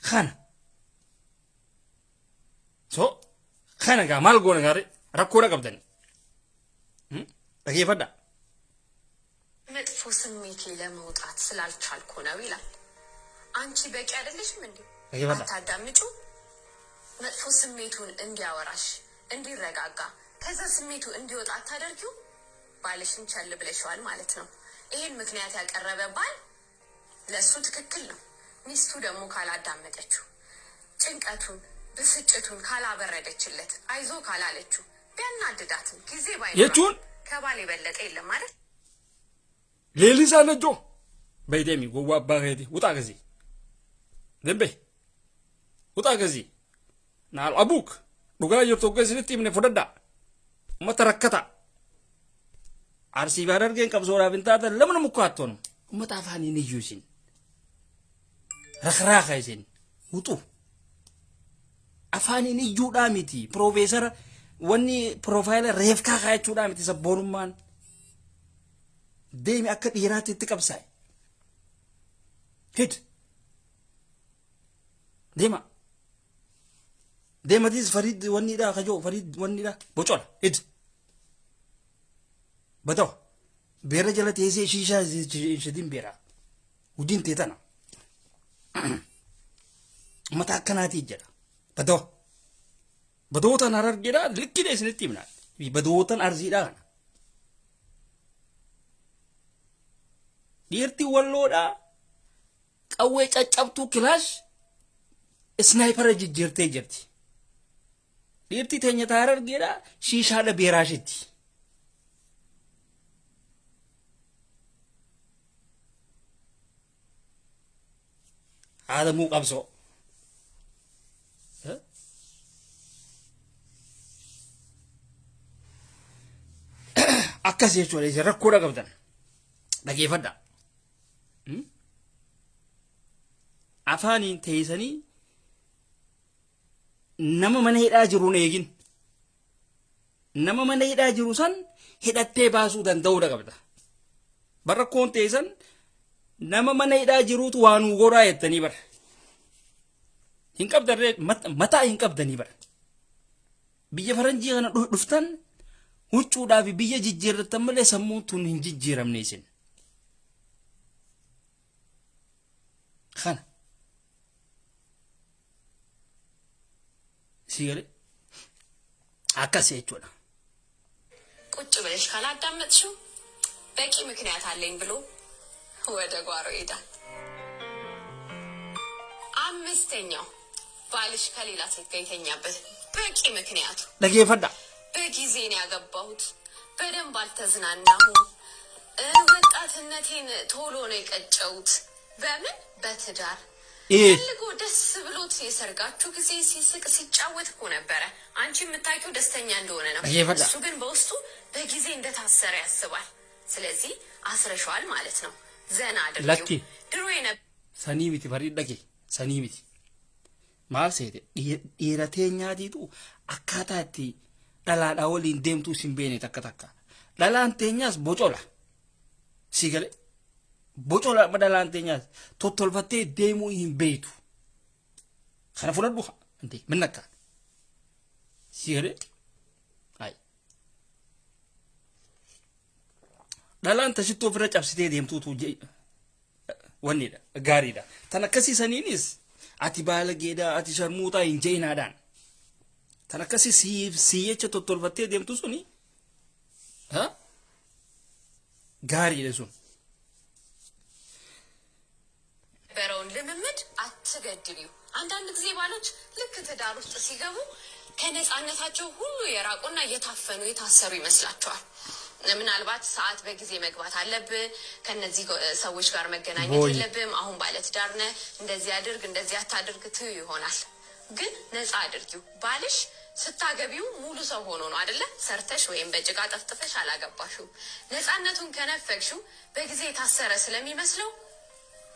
Kana. So kana gaa maal goona gaarii rakkoodha qabdani. Dhageeffadhaa. መጥፎ ስሜቴ ለመውጣት ስላልቻልኩ ነው ይላል። አንቺ በቂ አይደለሽም እንዴ? Dhageeffadhaa. አታዳምጩ? መጥፎ ስሜቱን እንዲያወራሽ፣ እንዲረጋጋ፣ ከዛ ስሜቱ እንዲወጣ አታደርጊው? ባልሽን ቸል ብለሽዋል ማለት ነው። ይህን ምክንያት ያቀረበ ባል ለእሱ ትክክል ነው። ሚስቱ ደግሞ ካላዳመጠችው፣ ጭንቀቱን፣ ብስጭቱን ካላበረደችለት፣ አይዞ ካላለችው፣ ቢያናድዳትም ጊዜ ባይኖራት Jechuun ከባል የበለጠ የለም ማለት። Leellisaa Lejjoo baydeemi gowwaa abbaa keeti ውጣ ከዚህ ደንቤ ውጣ ከዚህ naal abuuk dhugaa jirtu hogga isinitti himne fudhadhaa. Ummata rakkata Arsii fi Harargeen qabsoodhaaf hin taatan lamna mukkaattoonu ummata afaaniin iyyuu isin rakraaqa isin wuxu afaaniin iyyuudhaa miti. Piroofeesara wanni profile reefkaa kaayachuudhaa miti. Sabboonummaan deemi akka dhiiraatti itti qabsaa'e. Hid. Deema. Deematiis Fariid wanniidha kajoo Fariid wanniidha bocola hid. Bataw. Beera jala teessee shiishaa shidin beera. Hojiin tee tana. Mata akkanaatii jedha. Bataw. Badootan Harargeedha likkidha isinitti himna. Badootan Arsiidha kana. Dhiirti Walloodhaa qawwee caccabtuu kilaash sniper jijjiirtee jirti. Dhiirti teenya Harargeedhaa shiishaadha beeraashitti. Haadamuu qabsoo. Akkas jechuudha isin rakkoodha qabdan. Dhageeffadhaa. Afaaniin teessanii nama mana hidhaa jiruun eegin. Nama mana hidhaa jiru san hidhattee baasuu danda'uudha qabda. Barrakkoon teessan nama mana hidhaa jiruutu waa nuu godhaa jettanii bara. Hin qabdarree mataa hin qabdanii bara. Biyya faranjii kana dhuftan huccuudhaa fi biyya jijjiirrattan malee sammuun tun hin jijjiiramne isin. Kana. Si galee akkas jechuudha. ቁጭ ብለሽ ካላዳመጥሽው በቂ ምክንያት አለኝ ብሎ ወደ ጓሮ ይሄዳል። አምስተኛው ባልሽ ከሌላ ሴት ጋር የተኛበት በቂ ምክንያቱ Dhageeffadha. በጊዜ ነው ያገባሁት፣ በደንብ አልተዝናናሁም፣ ወጣትነቴን ቶሎ ነው የቀጨሁት። በምን በትዳር ፈልጎ ደስ ብሎት የሰርጋችሁ ጊዜ ሲስቅ ሲጫወት እኮ ነበረ። አንቺ የምታውቂው ደስተኛ እንደሆነ ነው። Dhageeffadha. እሱ ግን በውስጡ በጊዜ እንደታሰረ ያስባል። ስለዚህ አስረሸዋል ማለት ነው። ዘና አድርጊው። Lakki. ድሮ የነበ Sanii miti barii dhage sanii miti. Maal seete dhiira teenyaatiitu akkaataa itti dhalaadhaa waliin deemtuu sin beene takka takka. Dhalaan teenyaas bocola. Si galee bocola amma dhalaan teenyaas tottolfattee deemuu hin beeytu. Kana fudhadhu haa min akka. Si galee ayi. Dhalaan tashittoo ofirra cabsitee deemtuutu wannidha gaariidha. Tan akkasii saniinis ati baalageedha ati sharmuuxaa hin jeinaadhaan. Tan akkasii siif sii jecha tottolfattee deemtu suni ha gaariidha sun. የነበረውን ልምምድ አትገድቢው። አንዳንድ ጊዜ ባሎች ልክ ትዳር ውስጥ ሲገቡ ከነፃነታቸው ሁሉ የራቁና እየታፈኑ የታሰሩ ይመስላቸዋል። ምናልባት ሰዓት በጊዜ መግባት አለብህ፣ ከነዚህ ሰዎች ጋር መገናኘት ቦይ የለብህም፣ አሁን ባለትዳር ነህ፣ እንደዚህ አድርግ፣ እንደዚህ አታድርግ ትዩ ይሆናል። ግን ነፃ አድርጊው። ባልሽ ስታገቢው ሙሉ ሰው ሆኖ ነው አደለ? ሰርተሽ ወይም በጭቃ ጠፍጥፈሽ አላገባሽው። ነፃነቱን ከነፈግሽው በጊዜ የታሰረ ስለሚመስለው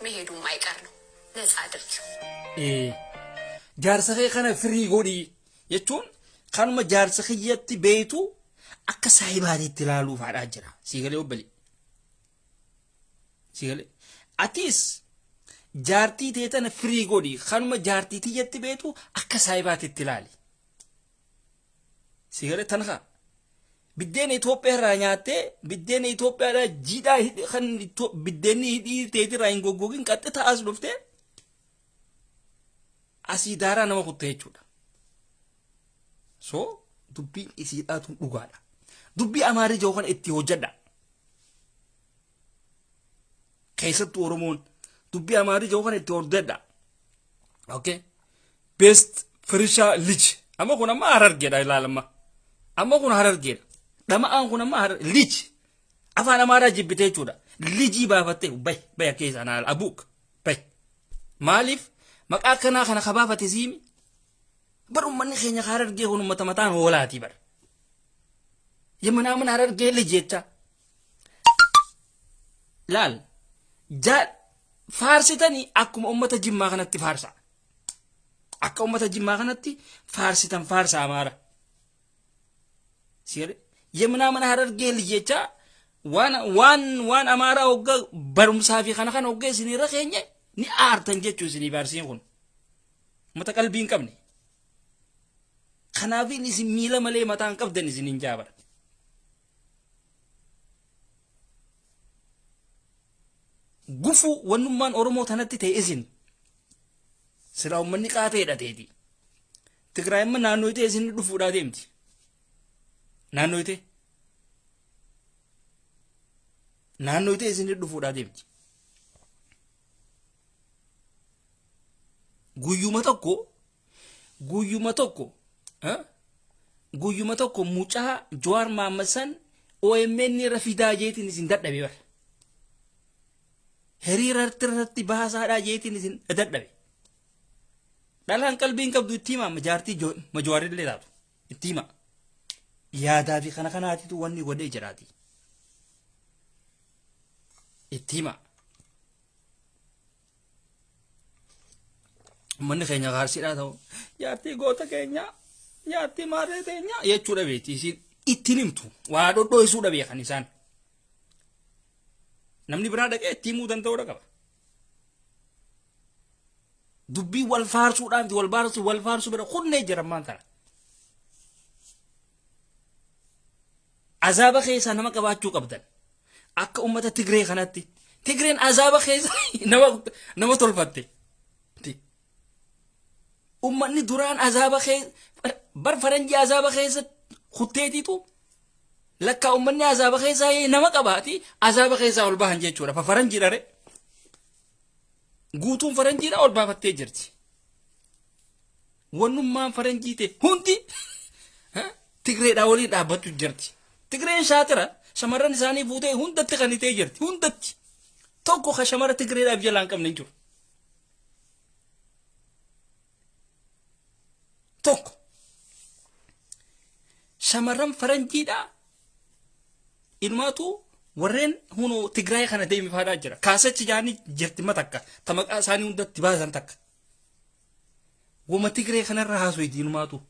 መሄዱም አይቀር ነው። ነፃ አድርጊው። Jaarsa kee kana firii godhi jechuun kanuma jaarsa kiyyatti beeytu akka saahibaatiitti ilaaluuf haadhaa jira. Sii galee obbali. Sii galee. Atis jaartii tee tana firii godhi kanuma jaartii tiyyatti beeytu akka saahibaatiitti ilaali. Sii galee tan haa. Biddeena Itoophiyaa irraa nyaattee biddeena Itoophiyaadhaa jiidhaa kan biddeenni hidhii teetirraa hin goggogin qaxxita as dhuftee asii daaraa nama kutte jechuudha. So dubbiin isiidhaatu dhugaadha. Dubbii Amaarii jiru kana itti hojjedha. Keessattuu Oromoon dubbii Amaarii jiru kana itti hojjedha. Okay. Best firishaa lij. Amma kun amma Harargeedha ilaalamma. Amma kun Harargeedha. Dhama'aan kun amma lij. Afaan Amaaraa jibbite jechuudha. Lijii baafattee bay bay akka isaan abuuk bay. Maaliif maqaa akkanaa kana kabaafate siimi? Bar uummanni keenya Harargee kun uummata mataan hoolaati bar. Yeminaamin Harargee lij jecha. Laal jaa faarsitanii akkuma uummata Jimmaa kanatti faarsa. Akka uummata Jimmaa kanatti faarsitan faarsa Amaara. Siire yeminaamin Harargee lij jecha waan waan waan Amaaraa hogga barumsaa fi kana kana hogga isinirra keenye ni aartan jechuu isinii faarsiin kun. Uummata qalbii hin qabne. Kanaafin isin miila malee mataa hin qabdan isiniin jaabara. Gufuu wannummaan Oromoo tanatti ta'e isin. Silaa uummanni qaatee hidhateeti. Tigraay immoo naannoo itee isin dhufuudhaa deemti. Naannoo itee. Naannoo itee isin dhufuudhaa deemti. Guyyuma tokko guyyuma tokko guyyuma tokko mucaa Jawaar Mohaammed san OMN irra fidaa jeetiin isin dadhabe bara. Hiriira irratti baasaadhaa jeetiin isin dadhabe. Dhalaan qalbii hin qabdu itti hima jaartii Jawaarillee taatu itti hima. Yaadaa fi kana kanaatitu wanni godhee jiraati. Itti hima. Uummanni keenya gaarsiidhaa ta'u jaartii goota keenya jaartii maarree teenya jechuudha beekti isiin ittiin himtu waa dhodhoo'isuudha beekan isaan. Namni biraa dhaqee itti himuu danda'uudha qaba. Dubbii wal faarsuudhaan wal faarsuu wal faarsuu bira kunnee jira ammaan tana. Azaaba keessaa nama qabaachuu qabdan. Akka uummata Tigree kanatti Tigreen azaaba keessa nama tolfatte. Ummanni duraan azaaba keessa bar faranjii azaaba keessa kutteetitu lakkaa ummanni azaaba keessaa nama qabaati azaaba keessaa ol bahan jechuudha. Faranjii dhare. Guutuun faranjiidha ol baafattee jirti. Wannummaan faranjii ta'e hundi Tigreedhaa waliin dhaabbachuu jirti. Tigreen shaatira shamarran isaanii fuutee hundatti kan itee jirti. Hundatti. Tokko ka shamara Tigreedhaaf jalaa hin qabne hin jiru. Tokko. Shamarran faranjiidhaa ilmaatu warreen hunoo Tigraay kana deemifaadhaa jira. Kaasachi jaanii jirti matakka. Ta maqaa isaanii hundatti baasan takka. Wama Tigree kanarra haasofti inumaatu.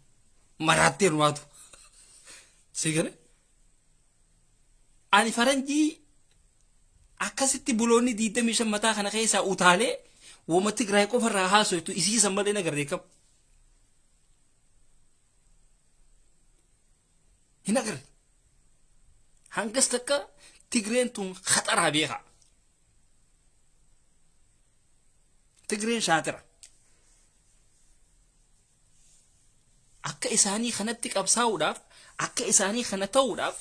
Maraattee inumaatu. Si gale? Ani faranjii akkasitti buloonni 25 mataa kana keessaa utaalee wama Tigraay qofarraa haasoftu isiisan malee na agarree kam. Hin agarre. Hangas takka Tigreen tun khaxaraa beekaa. Tigreen shaatira. Akka isaanii kanatti qabsaa'uudhaaf, akka isaanii kana ta'uudhaaf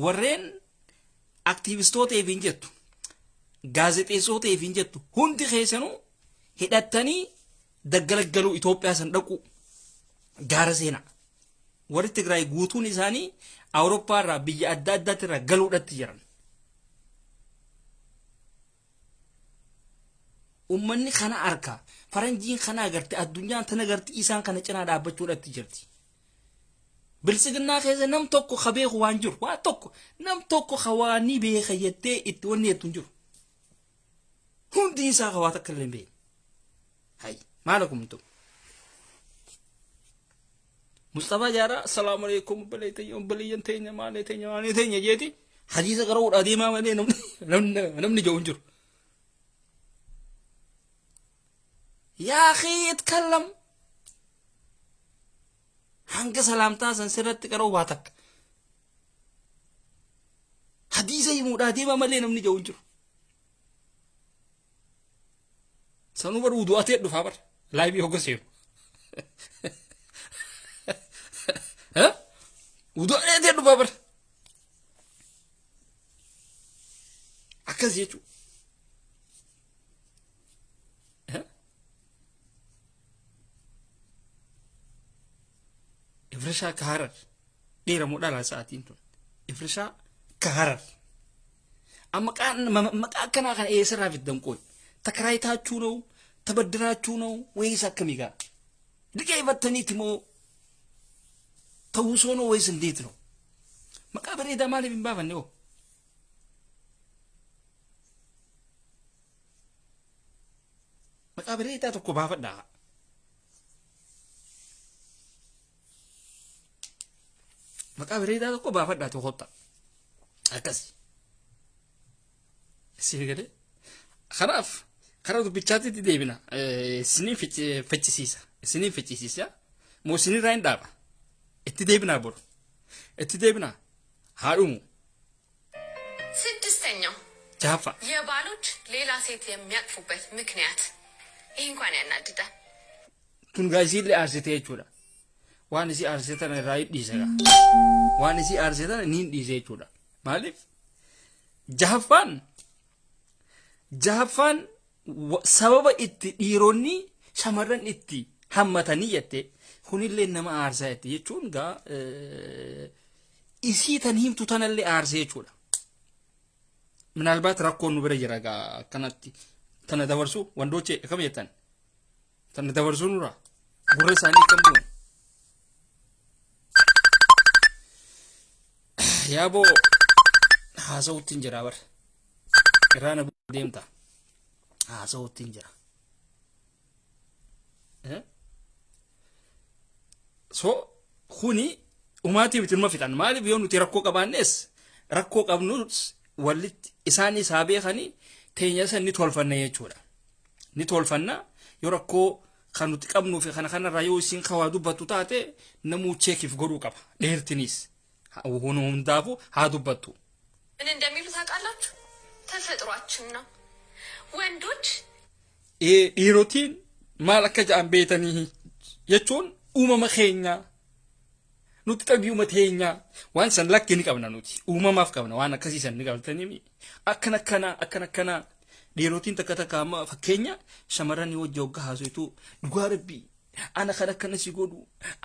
warreen aktiivistootaaf hin jettu, gaazexeessootaaf hin jettu, hundi keessanuu hidhattanii daggalaggaluu Itoophiyaa san dhaquu gaara seenaa. Warri Tigraay guutuun isaanii Awurooppaa irraa biyya adda addaatti irraa galuudhatti jiran. Ummanni kana arka, faranjiin kana agarte, addunyaan tana agarti isaan kana cinaa dhaabbachuudhatti jirti. Biltsiginnaa keessa nam tokko ka beeku waan jiru, waan tokko nam tokko ka waan ni beeka jettee itti wanni jettu hin jiru. Hundi isaa ka waa takka illee hin beekne. Hay, maal akumtu? Mustafaa Jaaraa, assalaamu alaikum, obboleeyyan obboleeyyan teenya maalee teenya maalee teenya jeeti hadiisa qara'uudha deemaa malee namni jiru hin jiru. Yaa akii itkallam hanga salaamtaa san sirratti qara'u waa takka. Hadiisa himuudhaa deemaa malee namni jiru hin jiru. Sanuu bar wudu'atee dhufaa bar laayivii hogga seenu. Wudu'atee dhufaa bar. Akkas jechuudha. Ifrishaa ka Harar dhiira moo dhalaa sa'aatiin tun Ifrishaa ka Harar. Maqaa akkanaa kana eessarraa fiddan qoy? Takaraayitaachuu noo? Tabaddiraachuu noo? Wayiis akkamii gaa? Liqeeffattaniiti moo? Ta'uusoo noo wayiis indeet noo? Maqaa bareedaa maaliif hin baafanne hoo? Maqaa bareedaa tokko baafadhaa. Maqaa bareedaa tokko baafadhaa tokkotta. Akkas. Isin galee. Kanaaf karaa dubbichaatti deebina. Isiniin ficcisiisa. Isiniin ficcisiisa. Moo isinirraa hin dhaaba. Itti deebinaa boru. Itti deebinaa. Haa dhumu. ስድስተኛው Jahaffaa. የባሎች ሌላ ሴት የሚያቅፉበት ምክንያት። ይህ እንኳን ያናድዳል። Tun gaa isiillee aarsite jechuudha. Waan isii aarsite tana irraa hin dhiise gaa. Waan isii aarsite tana ni hin dhiise jechuudha. Maaliif? Jahaffaan sababa itti dhiironni shamarran itti hammatanii jette kunillee nama aarsaa jette jechuun gaa isii tan himtu tanallee aarsee jechuudha. Minaalbaat rakkoon nu bira jira gaa akkanatti tana dabarsuu wandoche akkam jettan tana dabarsuu nurraa gurra isaanii akkam bu'u. Yaaboo haasa'utti hin jira bara. Irraa na deemta. Haasa'utti hin jira. So kuni umaatii miti numa fixan maaliif yoo nuti rakkoo qabaannes rakkoo qabnus walitti isaanis haa beekanii teenya san ni tolfanna jechuudha. Ni tolfanna yoo rakkoo kan nuti qabnuu fi kana kanarraa yoo isiin kawaa dubbattu taate namuu cheekiif godhuu qaba dheertinis. Hundaafuu haa dubbattu. ምን እንደሚሉ ታውቃላችሁ? ተፈጥሯችን ነው። ወንዶች Dhiirotiin maal akka ja'an beetanii jechuun uumama keenya nuti xabi'uma teenya waan san lakki ni qabna, nuti uumamaaf qabna, waan akkasii san ni qabtanii akkana akkana akkana akkana. Dhiirotiin takka takka amma fakkeenya shamarran wajji hoggaa haasoftu, dhugaa rabbii ana kan akkana si godhu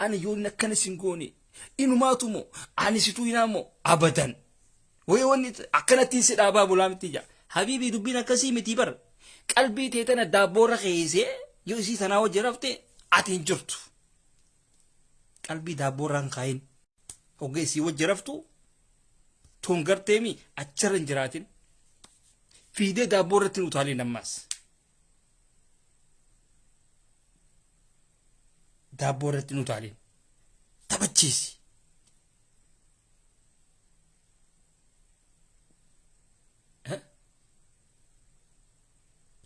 ana yoon akkana si hin goone inumaatumo ani situu hinaamoo abadan wayi wanni akkanattiin si dhaabaa bulaa miti jaa. Habiibii, dubbiin akkasii miti bar. Qalbii tee tana daabboorra keeysee yoo isii tanaa wajji rafte ati hin jirtu. Qalbii daabboorra hin kaayin. Hogga isii wajji raftu tun garteemi achirra hin jiraatin. Fiidee daabboorratti hin utaalin ammaas. Daabboorratti hin utaalin. Taphachiisi.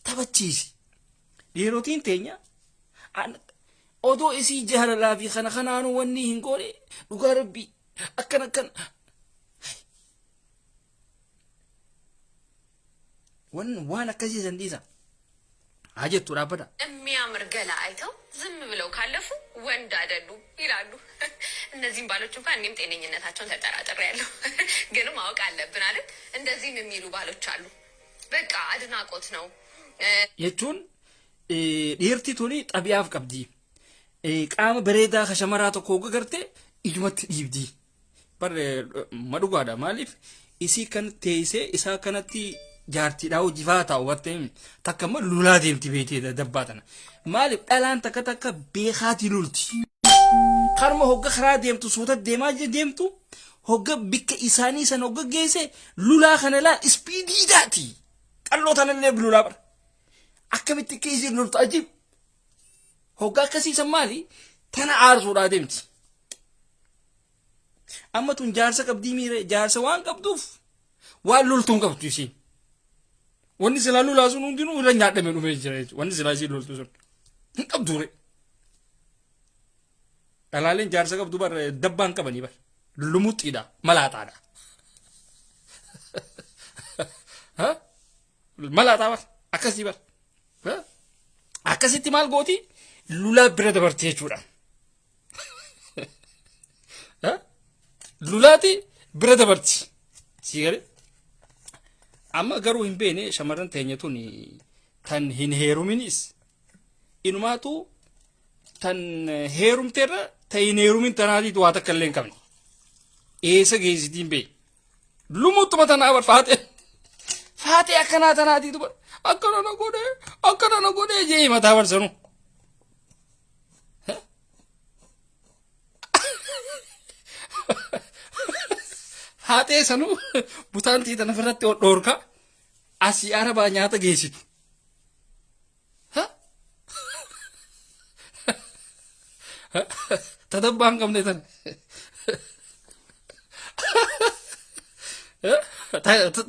Taphachiisi. Dhiirotiin teenya odoo isii jaalalaa fi kana kanaanuu wanni hin goone, dhugaa rabbii akkana akkana. Waan akkasii san dhiisa. Haa jettu dhaabbata. የሚያምር ገላ አይተው ዝም ብለው ካለፉ ወንድ አይደሉም ይላሉ። እነዚህም ባሎች እንኳን እኔም ጤነኝነታቸውን ተጠራጥሬያለሁ። ግን ማወቅ አለብን አይደል? እንደዚህም የሚሉ ባሎች አሉ። በቃ አድናቆት ነው። Jechuun dhiirti tuni xabi'aaf qabdi. Qaama bareedaa ka shamaraa tokko hogga garte ijumatti dhiibdi. Bar ma dhugaadha, maaliif isii kan teessee isaa kanatti jaartiidhaa hojii faa taa'u bartee takka immoo lulaa deemti beetee dabbaa tana. Maaliif dhalaan takka takka beekaati lulti. Karma hogga karaa deemtu suuta deemaa deemtu hogga bikka isaanii san hogga geesse lulaa kana laa speediidhaati. Qalloo tanallee lulaa bara. Akkamitti akka isiin lultu ajiib. Hogga akkasiisan maali? Tana aarsuudhaa deemti. Amma tun jaarsa qabdii miire, jaarsa waan qabduuf waan loltuun qabdu isiin. Wanni silaa lolaa sun hundinuu irra nyaadhame dhumee jira jechuudha. Wanni silaa isiin loltu sun hin qabdu re. Dhalaaleen jaarsa qabdu bar dabbaan qabanii bar. Lumuxiidha, malaaxaadha. Malaaxaa bar, akkasii bar. Akkasitti maal gooti? Lulaa bira dabarti jechuudha. Lulaati bira dabarti. Sii galee? Amma garuu hin beene, shamarran teenya tun tan hin heeruminis inumaatu tan heerumteerra ta hin heerumin tanaatiitu waa takka illee hin qabne. Eessa geessitiin bee? Lumuttuma tanaa bar faatee. Faatee akkanaa tanaatiitu bar akkana na godhee akkana na godhee jee mataa barsanu. Faatee sanuu butaantii tana ofirratti dhoorka asii arabaa nyaata geessitu. Ta dabbaa hin qabne tana.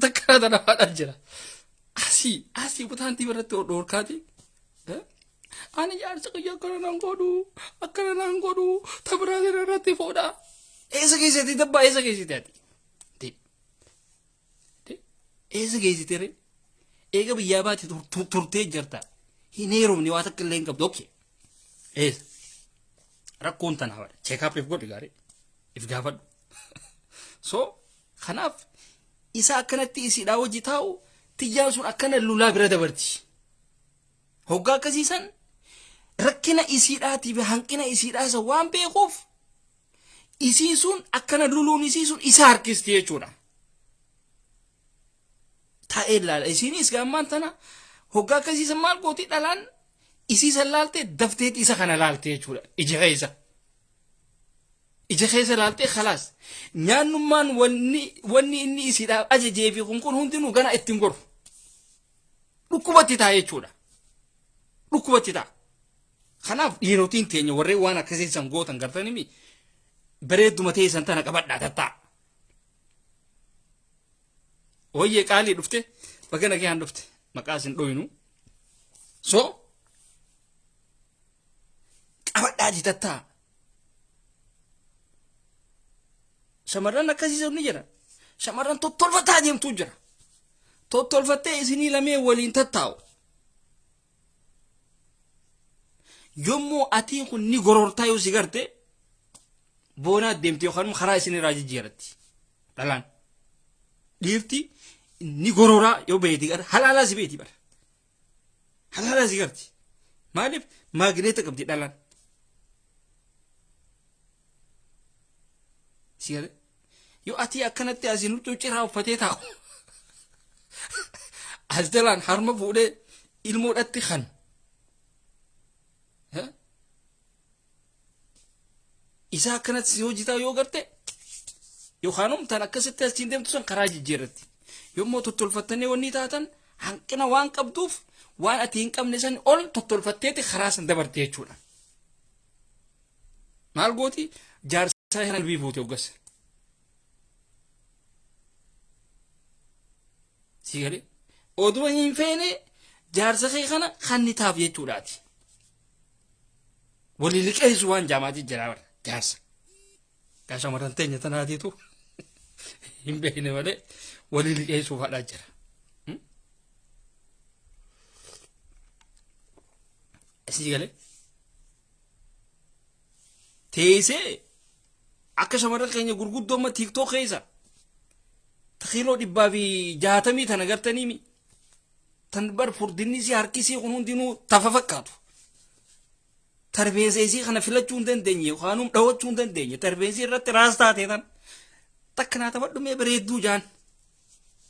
Takka tana haadha jira. Asii asii butaantii biratti dhoorkaati. Ani jaarsa kiyya akkana nan godhu akkana nan godhu ta biraatiin irratti fuudha. Eessa keessatti dabbaa, eessa keessatti ati? Eessa geessite ree? Eega biyyaa baate turtee jirta. Hin heerumne, waa takka illee hin qabdu. Okay. Eessa? Rakkoon tana bara. Check up if godhi gaarii. If gaafadhu. So kanaaf isa akkanatti isiidhaa hojii taa'u tiyyaan sun akkana lulaa bira dabarti. Hoggaa akkasiisan rakkina isiidhaatii fi hanqina isiidhaa isa waan beekuuf isiin sun akkana luluun isii sun isa harkisti jechuudha. Taa'ee ilaala. Isiinis gaammaan tana hoggaa akkasiisan maal gooti, dhalaan isii san laalte dafteeti isa kana laalte jechuudha. Ija keessa. Ija keessa laaltee khalaas. Nyaannummaan wanni inni isiidhaaf ajajee fi kun hundinuu gana ittiin goru. Dhukkubatti ta'a jechuudha. Dhukkubatti ta'a. Kanaaf dhiirotiin teenya warreen waan akkasii san gootan gartanii bareedduma teessan tana qabadhaa tattaa. Wayyee qaalii dhufte, baga nagayaan dhufte, maqaa isin dhoyinu. So qabadhaati tattaa. Shamarran akkasii ni jira. Shamarran tottolfataa deemtuu jira. Tottolfattee isinii lamee waliin tattaa'u. Yommuu atiin kun ni gorortaa yoo si garte boonaa deemte yookaan karaa isin irraa jijjiiratti. Dhalaan. Dhiirti ni gororaa yoo beeti gara halaalaa si beeti bara. Halaalaa si garti. Maaliif maagneeta qabdi dhalaan. Si gale? Yoo ati akkanatti asiin huccuu ciraa uffatee taa'u. As jalaan harma fuudhee ilmoodhatti kan. Isaa akkanatti si hojjetaa yoo garte yookaan tan akkasitti asiin deemtu sun karaa jijjiirratti. Yommuu tottolfattanii wanni taatan hanqina waan qabduuf waan ati hin qabne san ol tottolfatteeti karaa san dabarte jechuudha. Maal gooti jaarsa qalbii fuute hoggas. Si galee oduma hin feene jaarsa kee kana kannitaaf jechuudhaati. Walii liqeessu waan jaamaati jira bara jaarsa. Gaa shamarran teenya tanaatiitu hin beekne malee walii liqeessuuf haadhaa jira. Si galee teessee akka shamarran keenya gurguddoo amma TikTok keessa kiiloo 160 tana gartanii tan bar furdinni isii harki isii kun hundinuu tafa fakkaatu. Tarbeensa isii kana filachuu hin dandeenye yookaan dhawachuu hin dandeenye tarbeensi irratti raas taate tan takka naa taphadhu mee bareedduu jaan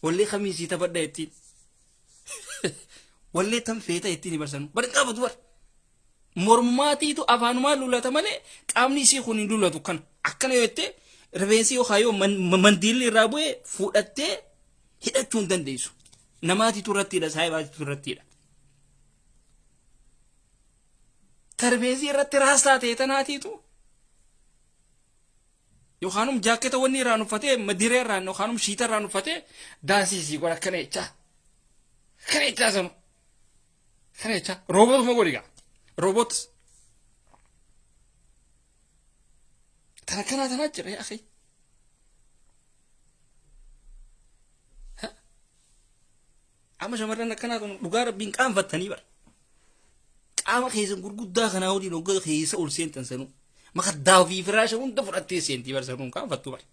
wallee kamiisii taphadha ittiin wallee tan feeta ittiin barsan bari qabatu bar mormaatiitu afaanumaa lulata malee qaamni isii kun hin lulatu kana akkana yoo jette rifeensi yookaan yoo mandiilli irraa bu'e fuudhattee hidhachuu hin dandeessu. Namaatiitu irrattiidha saayibaatiitu irrattiidha. Tarbeensi irratti raastaa ta'e tanaatiitu yookaanum jaakketa wanni irraan uffatee madiree irraan yookaanum shiita irraan uffatee daansii sii godha akkana jechaa. Akkana jechaa sanu. Akkana jechaa. Roobotuma godhi gaa. Roobot. Tana kanaa tanaa jira yaa akhi. Amma shamarran akkanaa kun dhugaa rabbiin qaanfattanii bara. Qaama keessan gurguddaa kanaa waliin hoggaa keessa ol seentan sanuu. Makaddaa fi firaasha hunda fudhattee seentii bara sanuun qaanfattu bara.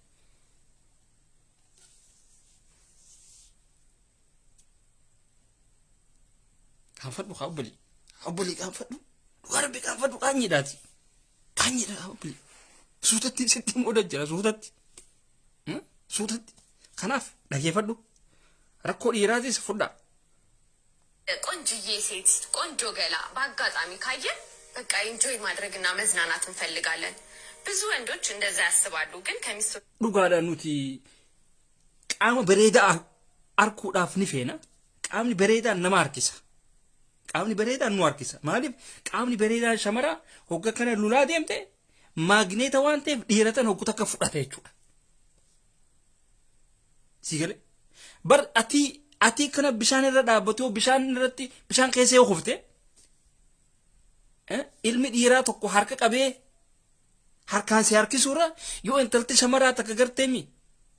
Qaanfadhu haa obbolii. Haa obbolii qaanfadhu. Dhugaa rabbii qaanfadhu qaanyiidhaati. Qaanyiidha haa obbolii. Suutatti sitti muuda jira suutatti. Suutatti. Kanaaf dhageeffadhu. Rakkoo dhiiraatis fudhaa. ቆንጅዬ ሴት ቆንጆ ገላ በአጋጣሚ ካየን በቃ enjoy ማድረግና መዝናናት እንፈልጋለን። ብዙ ወንዶች እንደዛ ያስባሉ፣ ግን ከሚስቶ Dhugaadha nuti qaama bareedaa arkuudhaaf ni feena. Qaamni bareedaan nama harkisa. Qaamni bareedaan nu harkisa. Maaliif qaamni bareedaan shamaraa hogga kana lulaa deemte maagneeta waan ta'eef dhiiratan hoggu takka fudhata jechuudha. Si galee? Bar ati kana bishaan irra dhaabbatu yoo bishaan irratti bishaan keessa yoo kufte ilmi dhiiraa tokko harka qabee harkaan si harkisuurra yoo intalti shamaraa takka garteemi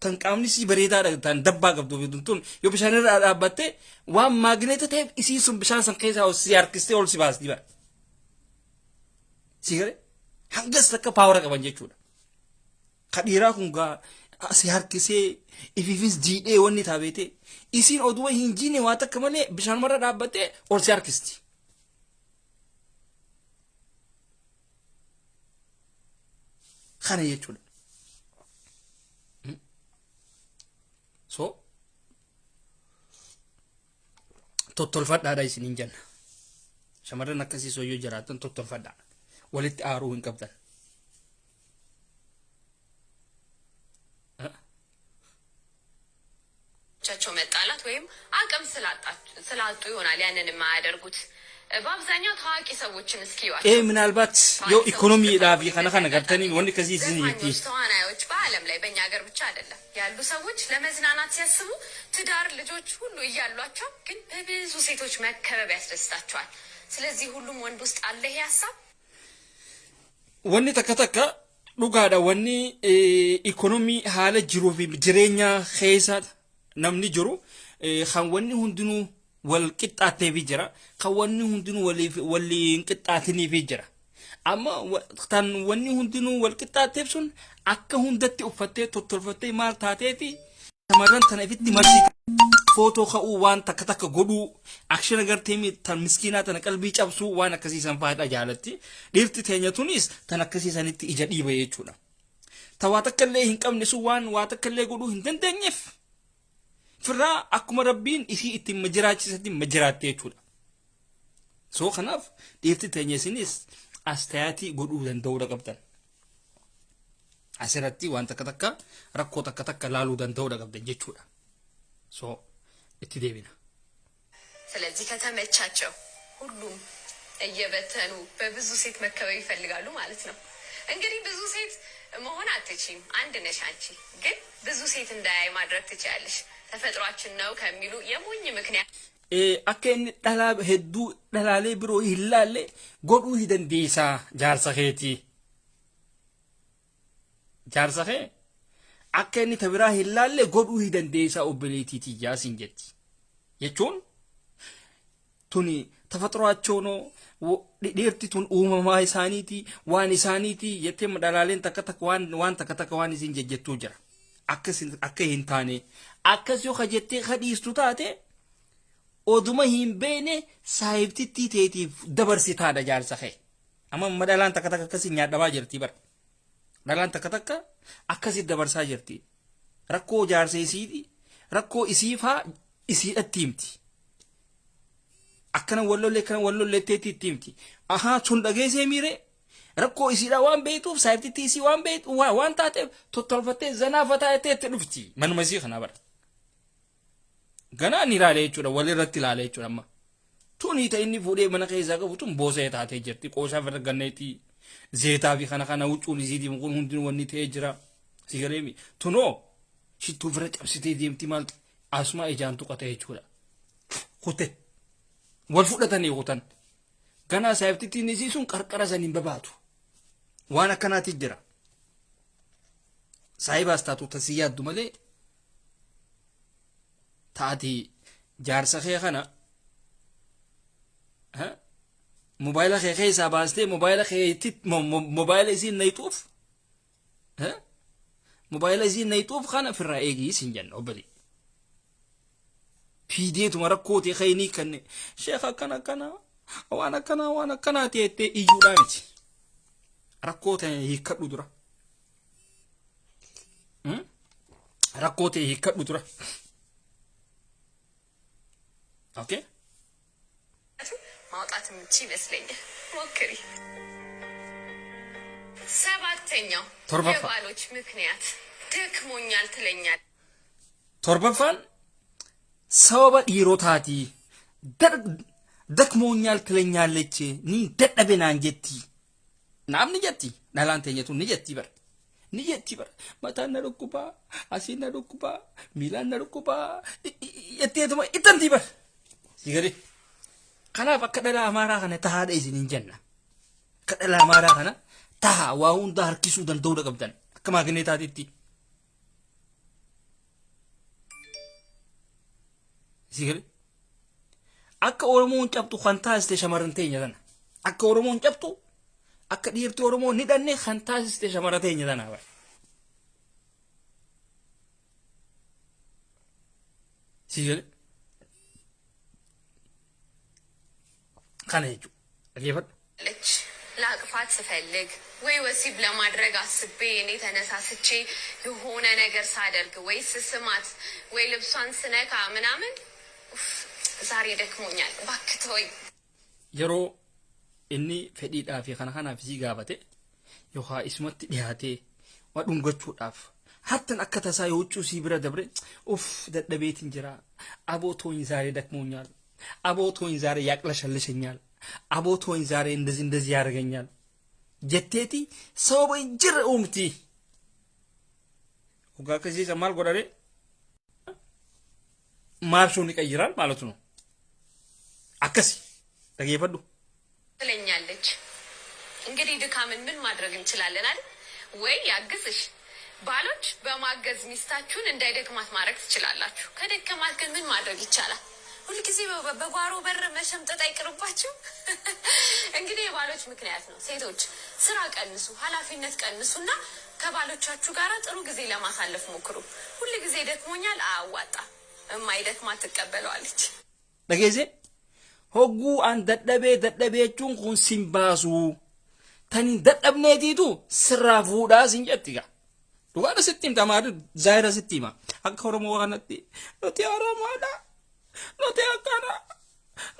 tan qaamni sii bareedaadha tan dabbaa qabdu tun yoo bishaan irra dhaabbatte waan maagneeta ta'eef isii sun bishaan san keessaa ol si harkistee ol si baasti bara. Si galee hangas takka power qaban jechuudha. Ka dhiiraa kun gaa si harkisee ifiifis jiidhee wanni taabeete isiin oduu hin jiine waa takka malee bishaanumarra dhaabbattee ol si harkisti. Kana jechuudha. So tottolfadhaadha isiniin jenna. Shamarran akkasii soyyoo jiraatan tottolfadhaa. Walitti aaruu hin qabdan. ቻቸው መጣላት ወይም አቅም ስላጡ ይሆናል ያንን የማያደርጉት። በአብዛኛው ታዋቂ ሰዎችን እስኪ እዩዋቸው። Ee ምናልባት yoo ikoonomiidhaa fi kana kana gartanii wanni akkasii isin jirti. ዘፋኞች፣ ተዋናዮች በዓለም ላይ በእኛ ሀገር ብቻ አይደለም ያሉ ሰዎች ለመዝናናት ሲያስቡ ትዳር፣ ልጆች ሁሉ እያሏቸው ግን በብዙ ሴቶች መከበብ ያስደስታቸዋል። ስለዚህ ሁሉም ወንድ ውስጥ አለ ይሄ ሀሳብ። Wanni takka takka Dhugaadha, wanni ikonomii haala jiruu fi jireenya keessa namni jiru kan wanni hundinuu wal qixxaateefi jira, kan wanni hundinuu waliif waliin qixxaatiniifi jira. Amma tan wanni hundinuu wal qixxaateef sun akka hundatti uffattee tottolfattee maal taateeti shamarran tana ifitti marsite footoo ka'uu, waan takka takka godhuu, action agartee tan miskiinaa tana qalbii cabsuu, waan akkasiisan fa'aadha jaalatti. Dhiirti teenya tunis tan akkasiisanitti ija dhiiba jechuudha. Ta waa takka illee hin qabne sun waan waa takka illee godhuu hin dandeenyeef firraa akkuma Rabbiin isii ittiin majiraachisetti majiraatte jechuudha. So kanaaf dhiirti teenya isinis astayaatii godhuu danda'uudha qabdan. Asirratti waan takka takka, rakkoo takka takka laaluu danda'uudha qabdan jechuudha. So itti deebina. ስለዚህ ከተመቻቸው ሁሉም እየበተኑ በብዙ ሴት መከበብ ይፈልጋሉ ማለት ነው። እንግዲህ ብዙ ሴት መሆን አትችይም፣ አንድ ነሽ አንቺ። ግን ብዙ ሴት እንዳያይ ማድረግ ትችያለሽ። ተፈጥሯችን ነው ከሚሉ የሞኝ ምክንያት Akka inni dhalaa hedduu, dhalaalee biroo hin laalle godhuu hin dandeessaa jaarsa keetii. Jaarsa kee akka inni ta biraa hin laalle godhuu hin dandeessaa, obboleettii tiyyaa siin jetti. Jechuun tuni ተፈጥሯቸው ነው, dhiirti tun uumamaa isaaniiti, waan isaaniiti jettee dhalaaleen takka takka waan takka takka waan isin jejjettuu jira. Akkas akka hin taane, akkas yoo ka jettee ka dhiistu taate, oduma hin beene saahibtittii teetiif dabarsitaadha jaarsa kee. Amma amma dhalaan takka takka akkasii nyaadhabaa jirti bara. Dhalaan takka takka akkasitti dabarsaa jirti. Rakkoo jaarsa isiiti, rakkoo isiifaa isiidhatti himti. Akkana wallollee, akkana wallollee teetti itti himti. Ahaa, sun dhageessee miire rakkoo isiidha waan beektuuf, saahibtittii isii waan beektu waan taateef, tottolfattee zanaafataa jettee itti dhufti. Manuma isii kana bara. Ganaa ni ilaale jechuudha, walirratti ilaale jechuudha amma. Tuni ta inni fuudhee mana keessaa qabu tun boosee taatee jirti. Qooshaa firra ganneetii zeetaa fi kana kana huccuun isiitii kun hundinuu wanni ta'ee jira. Si galeemi. Tunoo shittuu bira cabsitee deemti, maal asuma ijaan tuqate jechuudha. Kute. Wal fudhatanii kutan. Ganaa saahibtittiin isii sun qarqara saniin babaatu. Waan akkanaati jira. Saahibaas taatu tasii yaaddu malee taati jaarsa kee kana mobaayila kee keessaa baastee mobaayila keetti mobaayila isiin nayxuuf, mobaayila isiin nayxuuf kana firraa eegii siin jenna, obbali. Fiideetuma rakkoo ta'e kaynii kanne sheekh akkana akkana, waan akkana waan akkanaa ta'ettee iyyuudhaa miti. Rakkoo ta'e hiikkadhu dura. Rakkoo ta'e hiikkadhu dura. Okay? ማውጣት የምችል ይመስለኛል። ሞክሪ። ሰባተኛው Torbaffaa. የባሎች ምክንያት ደክሞኛል ትለኛል። Torbaffaan sababa dhiirotaati. ደክሞኛል ትለኛለች, ni dadhabe naan jetti. Naam, ni jetti. Dhalaan teenya tun ni jetti bara. Ni jetti bara. Mataan na dhukkubaa, asiin na dhukkubaa, miilaan na dhukkubaa, jetteetuma ittanti bara. Si galee. Kanaaf akka dhala Amaaraa kana tahaadha isiniin jenna. Akka dhala Amaaraa kana taha, waa hunda harkisuu danda'uudha qabdan. Akka maagneetaatitti. Si galee. Akka Oromoon cabxu kan taasiste shamarran teenya tana. Akka Oromoon cabxu, akka dhiirti Oromoo ni dhanne kan taasiste shamarra teenya tana. Si galee. Kana jechuudha. Dhaggeeffadhu. ለች ላቅፋት ስፈልግ ወይ ወሲብ ለማድረግ አስቤ እኔ ተነሳስቼ የሆነ ነገር ሳደርግ ወይ ስስማት ወይ ልብሷን ስነካ ምናምን ኡፍ፣ ዛሬ ደክሞኛል እባክህ ተወኝ Yeroo inni fedhiidhaa fi kana kanaaf isii gaafate yookaan isumatti dhiyaatee waa dhungachuudhaaf hattan akka tasaa yoo huccuu sii bira dabre, uff, dadhabeetiin jira, aboo ተወኝ ዛሬ ደክሞኛል፣ አቦ ተወኝ ዛሬ ያቅለሸልሸኛል፣ አቦ ተወኝ ዛሬ እንደዚህ እንደዚህ ያደርገኛል jetteeti sababa hin jirre uumti. Hoggaa akkasiisa maal godhare? ማርሹን ይቀይራል ማለት ነው። Akkasi dhageeffadhu. ትለኛለች። እንግዲህ ድካምን ምን ማድረግ እንችላለን አይደል? ወይ ያግዝሽ። ባሎች በማገዝ ሚስታችሁን እንዳይደክማት ማድረግ ትችላላችሁ። ከደከማት ግን ምን ማድረግ ይቻላል? ሁልጊዜ በጓሮ በር መሸምጠጥ አይቅርባችሁ። እንግዲህ የባሎች ምክንያት ነው። ሴቶች ስራ ቀንሱ፣ ኃላፊነት ቀንሱና ከባሎቻችሁ ጋር ጥሩ ጊዜ ለማሳለፍ ሞክሩ። ሁልጊዜ ደክሞኛል አያዋጣም። የማይደክማት ትቀበለዋለች። Dhageesse, hogguu an dadhabee dadhabee jechuun kun sin baasuu, tani dadhabneetiitu sirraa fuudhaa sin jetti gaa. Dhugaadha sitti himta, maali zaayira sitti hima. Akka Oromoo kanatti nuti Oromoodha. Nuti akkana.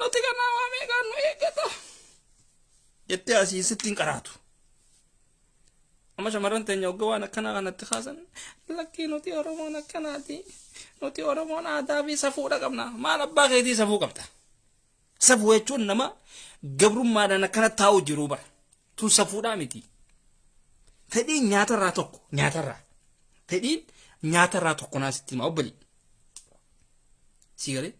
Nuti kanaa waa meeqaan nu eeggata. Jettee asii sitti hin qaraatu. Amma shamarran teenya hogga waan akkanaa kanatti kaasan, lakkii, nuti Oromoon akkanaati. Nuti Oromoon aadaa fi safuudha qabna. Maal abbaa keetii safuu qabda? Safuu jechuun nama gabrummaadhaan akkana taa'u jiru bara. Tun safuudhaa miti. Fedhiin nyaatarraa tokko nyaatarraa. Fedhiin nyaatarraa tokko naa sitti hima, obbali. Si galee?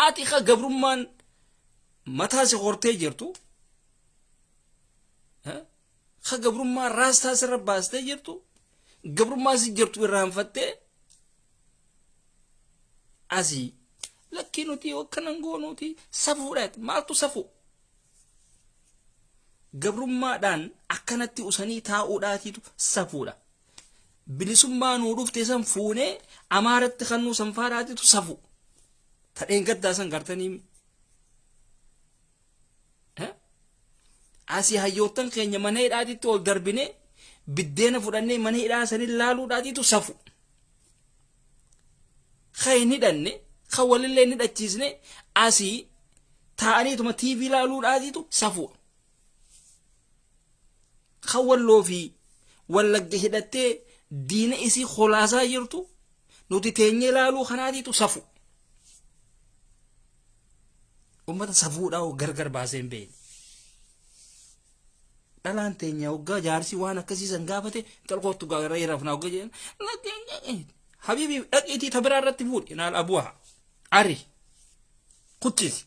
Ati ka gabrummaan mataa si hortee jirtu, ka gabrummaan raastaa sirra baastee jirtu, gabrummaa si jirtu irraanfattee asii lakkii nuti akkanan goonuuti safuudha. Maaltu safuu? Gabrummaadhaan akkanatti usanii taa'uudhaatiitu safuudha. Bilisummaa nuu dhufte san fuunee Amaaratti kannuu sanfaadhaatiitu safu. Tadheen gaddaa san gartanii asii hayyoottan keenya mana hidhaatitti ol darbinee biddeena fudhannee mana hidhaa sanin laaluudhaatiitu safu. Ka hin hidhanne, ka walillee hin hidhachiisne, asii taa'aniituma TV laaluudhaatiitu safu. Ka Walloo fi Wallagga hidhattee diina isii kolaasaa jirtu nuti teenyee laaluu kanaatiitu safu. Ummata safuudhaa gargar baasee hin beekne. Dhalaan teenya hoggaa jaarsi waan akkasii san gaafate, xalqootu gaara rafnaa hoggaa jedhan, habiibi, dhaqiitii ta biraa irratti fuudhi, naal abuha ari kuttisi,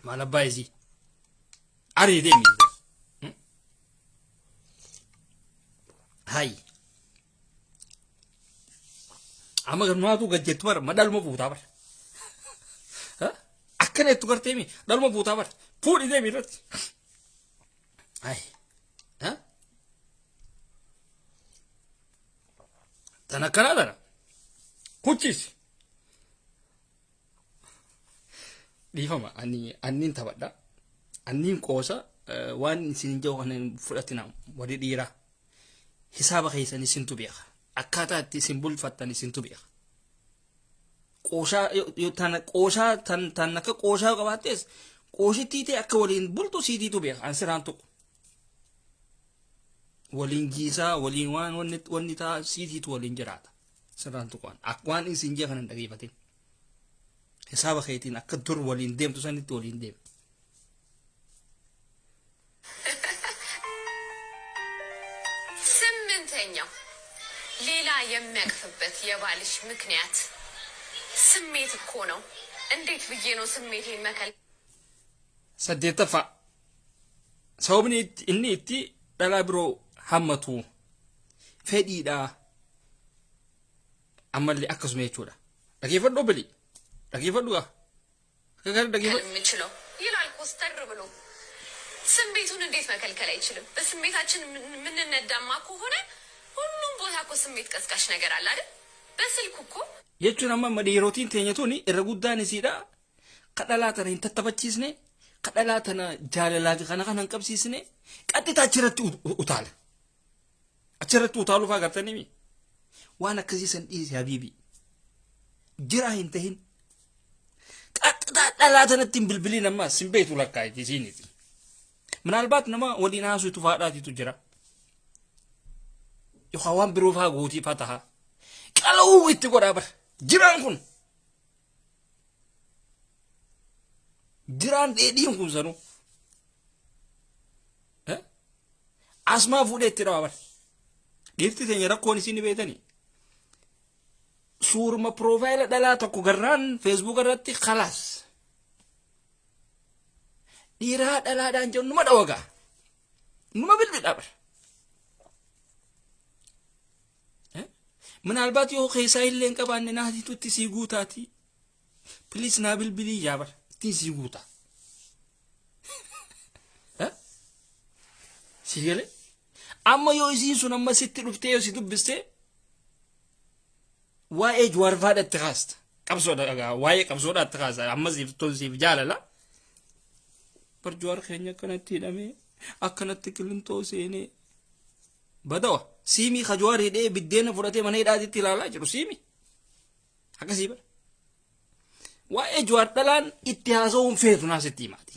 maal abbaa isii ari deemi. Hay, amma ganumaatu gajjettu bara, ma dhaluma fuutaa bara, akkana jettu garteemi, dhaluma fuutaa bara, fuudhi deemi irratti. Ay, tan akkanaa tana kuchisi. Dhiifama, ani anniin taphadha, anniin qoosa. Waan isin jiru kana fudhatina. Warri dhiiraa hisaaba keessan isintu beeka, akkaataa itti isin bulfattan isintu beeka. Qooshaa tana, qooshaa tan tan akka qooshaa qabaattees, qooshittii ta'e akka waliin bultu siitiitu beeka. An siraan tuqu, waliin jiisaa, waliin waan wanni wanni taa siitiitu waliin jiraata. Sirraan tuqu akka waan isin jee kana hin dhageeffatin. Hisaaba keetiin akka dur waliin deemtu sanitti waliin deemu. ስምንተኛው ሌላ የሚያቅፍበት የባልሽ ምክንያት ስሜት እኮ ነው። እንዴት ብዬ ነው ስሜቴን መከል Saddeettaffaa, sababni inni itti dhalaa biroo hammatu fedhiidha. Ammallee akkasuma jechuudha. Dhageeffadhu, obbolii, dhageeffadhu gaa, akka gaarii dhageeffadhu. የምችለው ይላል ኮስተር ብሎ። ስሜቱን እንዴት መከልከል አይችልም? በስሜታችን የምንነዳማ ከሆነ ሁሉም ቦታ እኮ ስሜት ቀስቃሽ ነገር አለ አይደል? በስልኩ እኮ Jechuun amma dhiirotiin teenya tuni irra guddaan isiidha. Ka dhalaa tana hin tattaphachiisne, ka dhalaa tana jaalalaa fi kana kana hin qabsiisne, qaxxitaa achirratti utaala. Achirratti utaaluu fa'aa gartanii waan akkasii san dhiisi, habiibi. Jiraa hin tahin. Qaxxitaa dhalaa tanatti hin bilbiliin, ammas hin beektu lakkaa'iti isiiniti. Minaalbaat nama waliin haasuutu faadhaatitu jira. Yookaan waan biroo fa'aa gootii fa'aa taha. Qala'uu itti godhaa bara. Jiraan kun. Jiraan dheedhiin kun sanuu. Asmaa fuudhee itti dhawa bara. Dhiirti teenya rakkoon isin ni beetanii. Suuruma profile dhalaa tokko garraan Facebook irratti, khalaas. Dhiiraa dhalaadhaan jennu numa dhawagaa. Numa bilbilaa bara. Minaalbaat yoo keessaa illee hin qabaanne naatiitu itti sii guutaati. Please naa bilbilii yaa bara ittiin sii guuta. Si galee? Amma yoo isiin sun amma sitti dhuftee yoo si dubbistee waa'ee Jawaarfaadha itti kaasta. Qabsoodha dhagaa waa'ee qabsoodha itti kaasta. Amma siif tolsiif jaalala. Bar Jawaar keenya akkanatti hidhamee akkanatti qilintoo seenee badawa siimii ka Jawaar hidhee biddeena fudhatee mana hidhaatitti ilaalaa jiru siimi. Akkasii bara. Waa'ee Jawaar dhalaan itti haasa'uun feetu naa sitti himaati.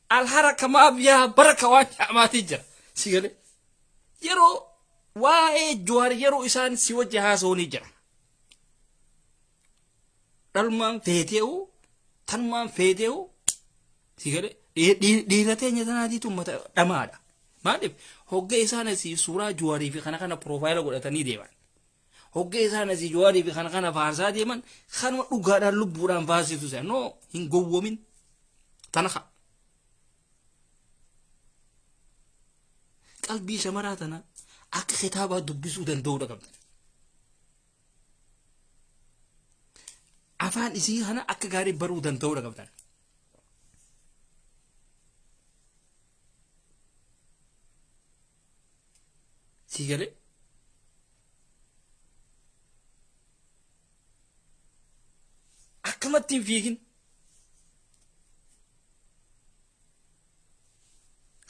Alharaka maaf yaa baraka waan jedhamaatii jira. Si galee yeroo waa'ee Jawaar yeroo isaan si wajji haasa'uun jira. Dhalmaan feetee'u tanumaan feetee'u si galee dhiira teenya tanaatiitu uummata dhamaadha. Maaliif hogga isaan asii suuraa Jawaarii fi kana kana piroofaayila godhatanii deeman. Hogga isaan asii Jawaarii fi kana kana faarsaa deeman kanuma dhugaadhaan lubbuudhaan faarsitu se'a. No hin gowwomin. Tana ka. Qalbii shamaraa tana akka kitaabaa dubbisuu danda'uudha qabdan. Afaan isii kana akka gaarii baruu danda'uudha qabdan. Sii galee? Akkamatti hin fiigin.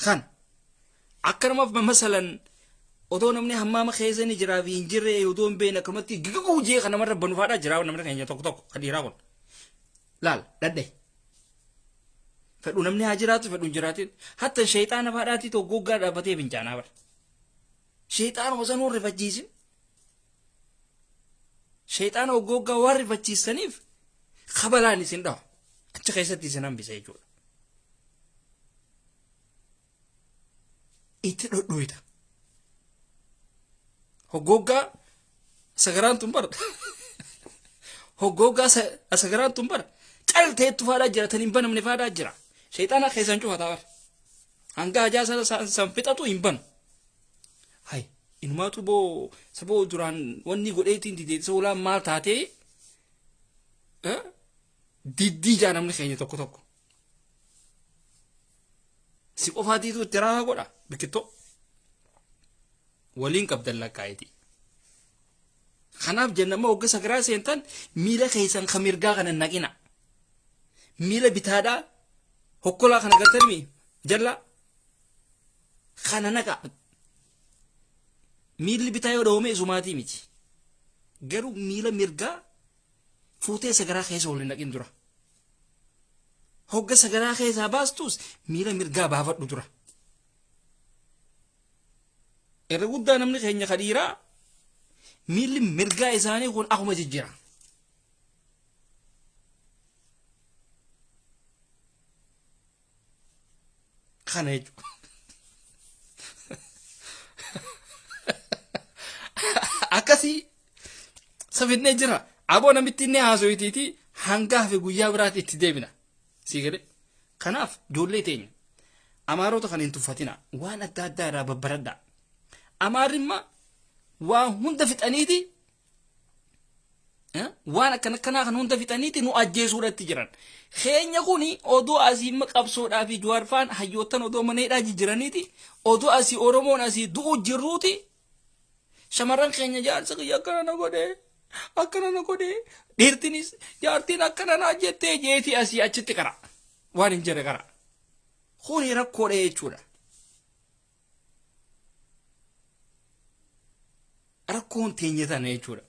Kan akkanuma masalan otoo namni hammaama keessa ni jiraa fi hin jirre otoo hin beekne akkanumatti gigiguu jee kan namarra banu faadhaa jira namni keenya tokko tokko kan dhiiraa kun. Laal dhadhe. Fedhu namni haa jiraatu fedhu hin jiraatin. Hatta sheexaana faadhaatii tokko goggaa dhaabbatee fincaanaa bara. Sheexaanuma sanuu rifachiisin. Sheexaana hoggoggaa waan rifachiistaniif kabalaan isin dhawa. Achi keessatti isin hambisa jechuudha. Itti dhodhooyta. Hoggoggaa sagaraan tun bara. Hoggoggaa sagaraan tun bara. Calteettu faadhaa jira tan hin banamne faadhaa jira. Sheexaana keessan cufataa bara. Hanga hajaa san fixatu hin banu. Hay inumaatu boo saboo duraan wanni godheetiin didee soolaan maal taatee diddii jaa namni keenya tokko tokko. Si qofaatiitu itti raahaa godha biqiltoo. Waliin qabdan lakkaa'eeti. Kanaaf jenna amma hogga sagaraa seentan miila keessan ka mirgaa kana naqina. Miila bitaadhaa hokkolaa kana gartanii jallaa kana naqa. Miilli bitaa yoo dhawame isumaatii miti. Garuu miila mirgaa fuutee sagaraa keessa ol hin naqin dura. Hogga sagaraa keessaa baastus miila mirgaa baafadhu dura. Irra guddaa namni keenya ka dhiiraa miilli mirgaa isaanii kun akkuma jijjiira. Kana jechuudha. Akkasii safinnee jira. Aboo namitti inni haasoyitiiti hanga hafe guyyaa biraatti itti deebina. Sii galee. Kanaaf ijoollee teenya amaarota kan hin tuffatina waan adda addaa irraa babbaradhaa. Amaarrimma waan hunda fixaniiti waan akkana akkanaa kan hunda fixaniiti nu ajjeesuudhatti jiran. Keenya kuni odoo asii imma qabsoodhaa fi Jawaar faan hayyoottan odoo mana hidhaa jijjiraniiti odoo asii Oromoon asii du'u jirruuti shamarran keenya jaarsa kiyya akkana na godhee akkana na godhee dhiirtinis jaartiin akkana naa jettee jeetii asii achitti qara waan hin jirre qara. Kuni rakkoodha jechuudha. Rakkoon teenya tana jechuudha.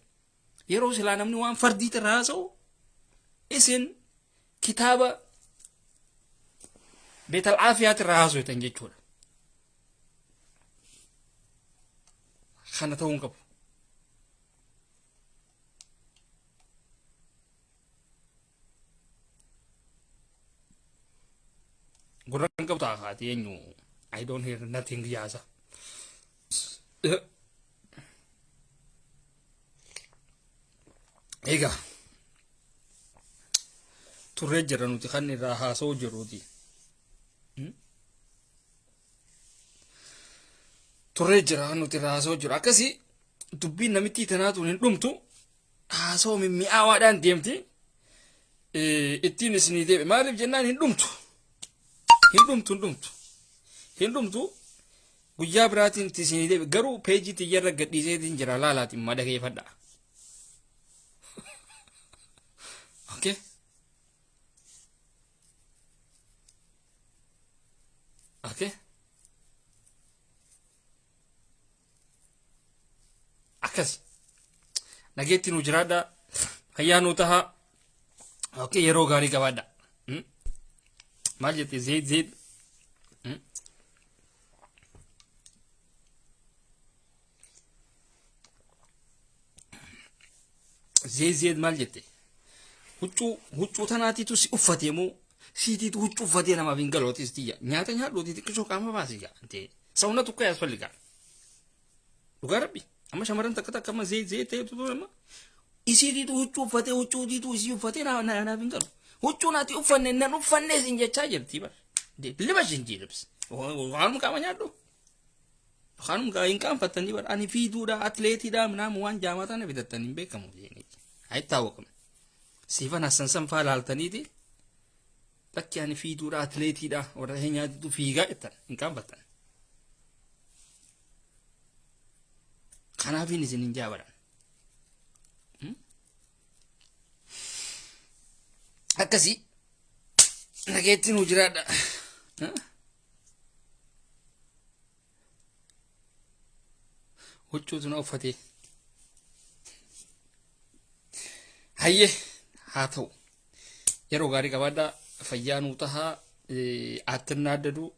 Yeroo silaa namni waan fardii irraa haasa'u isin kitaaba Beetal Aafiyaati irraa haasoftan jechuudha. Kana ta'uu hin qabu. Gurra hin qabu ta'a haati eenyu I don't hear nothing yaasa. Egaa turree jirra nuti kan irraa haasa'u jirruuti. Turree jira nuti irraa haasa'u jiru. Akkasii dubbiin namittii tanaatu hin dhumtu haasa'u mimmi'aawaadhaan deemti. Ittiin isinii deebi. Maaliif jennaan hin dhumtu. Hin dhumtu hin dhumtu. Hin dhumtu guyyaa biraatiin itti isinii deebi. Garuu peejii tiyyarra gadhiiseetiin jira laalaatiin madhageeffadha. Okay. Okay. Akkas. Nageetti nu jiraadha. Fayyaa nu taha. Okay, yeroo gaarii qabaadha. Maal jette zeed zeed. Zeed zeed maal jette? Huccuu huccuu tanaatiitu si uffatee moo siitiitu huccuu uffatee namaaf hin galootis tiyya. Nyaata nyaadhuuti xiqqishoo qaama baasi gaa. Sawna tokko yaasfalligaa. Dhugaa rabbi. Amma shamarran takka takka amma zee zee ta'etu ture amma. Isiitiitu huccuu uffatee huccuutiitu isii uffatee naaf hin galu. Huccuun ati uffanne nan uffanne isin jechaa jirti bar. Libash hin jiilibs. Waanuma qaama nyaadhu. Waanuma hin qaanfattanii bar. Ani fiiduudha atleetiidha minaamu waan jaamaa tana bitattan hin beekamu. Haa itti hawwaqame. Siifan Hassan san faa laaltaniiti. Lakki ani fiiduudha atleetiidha warra nyaatutu fiigaa jettan hin qaanfattan. Kanaafin isin hin jaabaran. Akkasii nageetti nuu jiraadha. Huccuutu na uffatee. Hayyee haa ta'u. Yeroo gaarii qabaadhaa fayyaa nuu tahaa aattinnaa addaduu.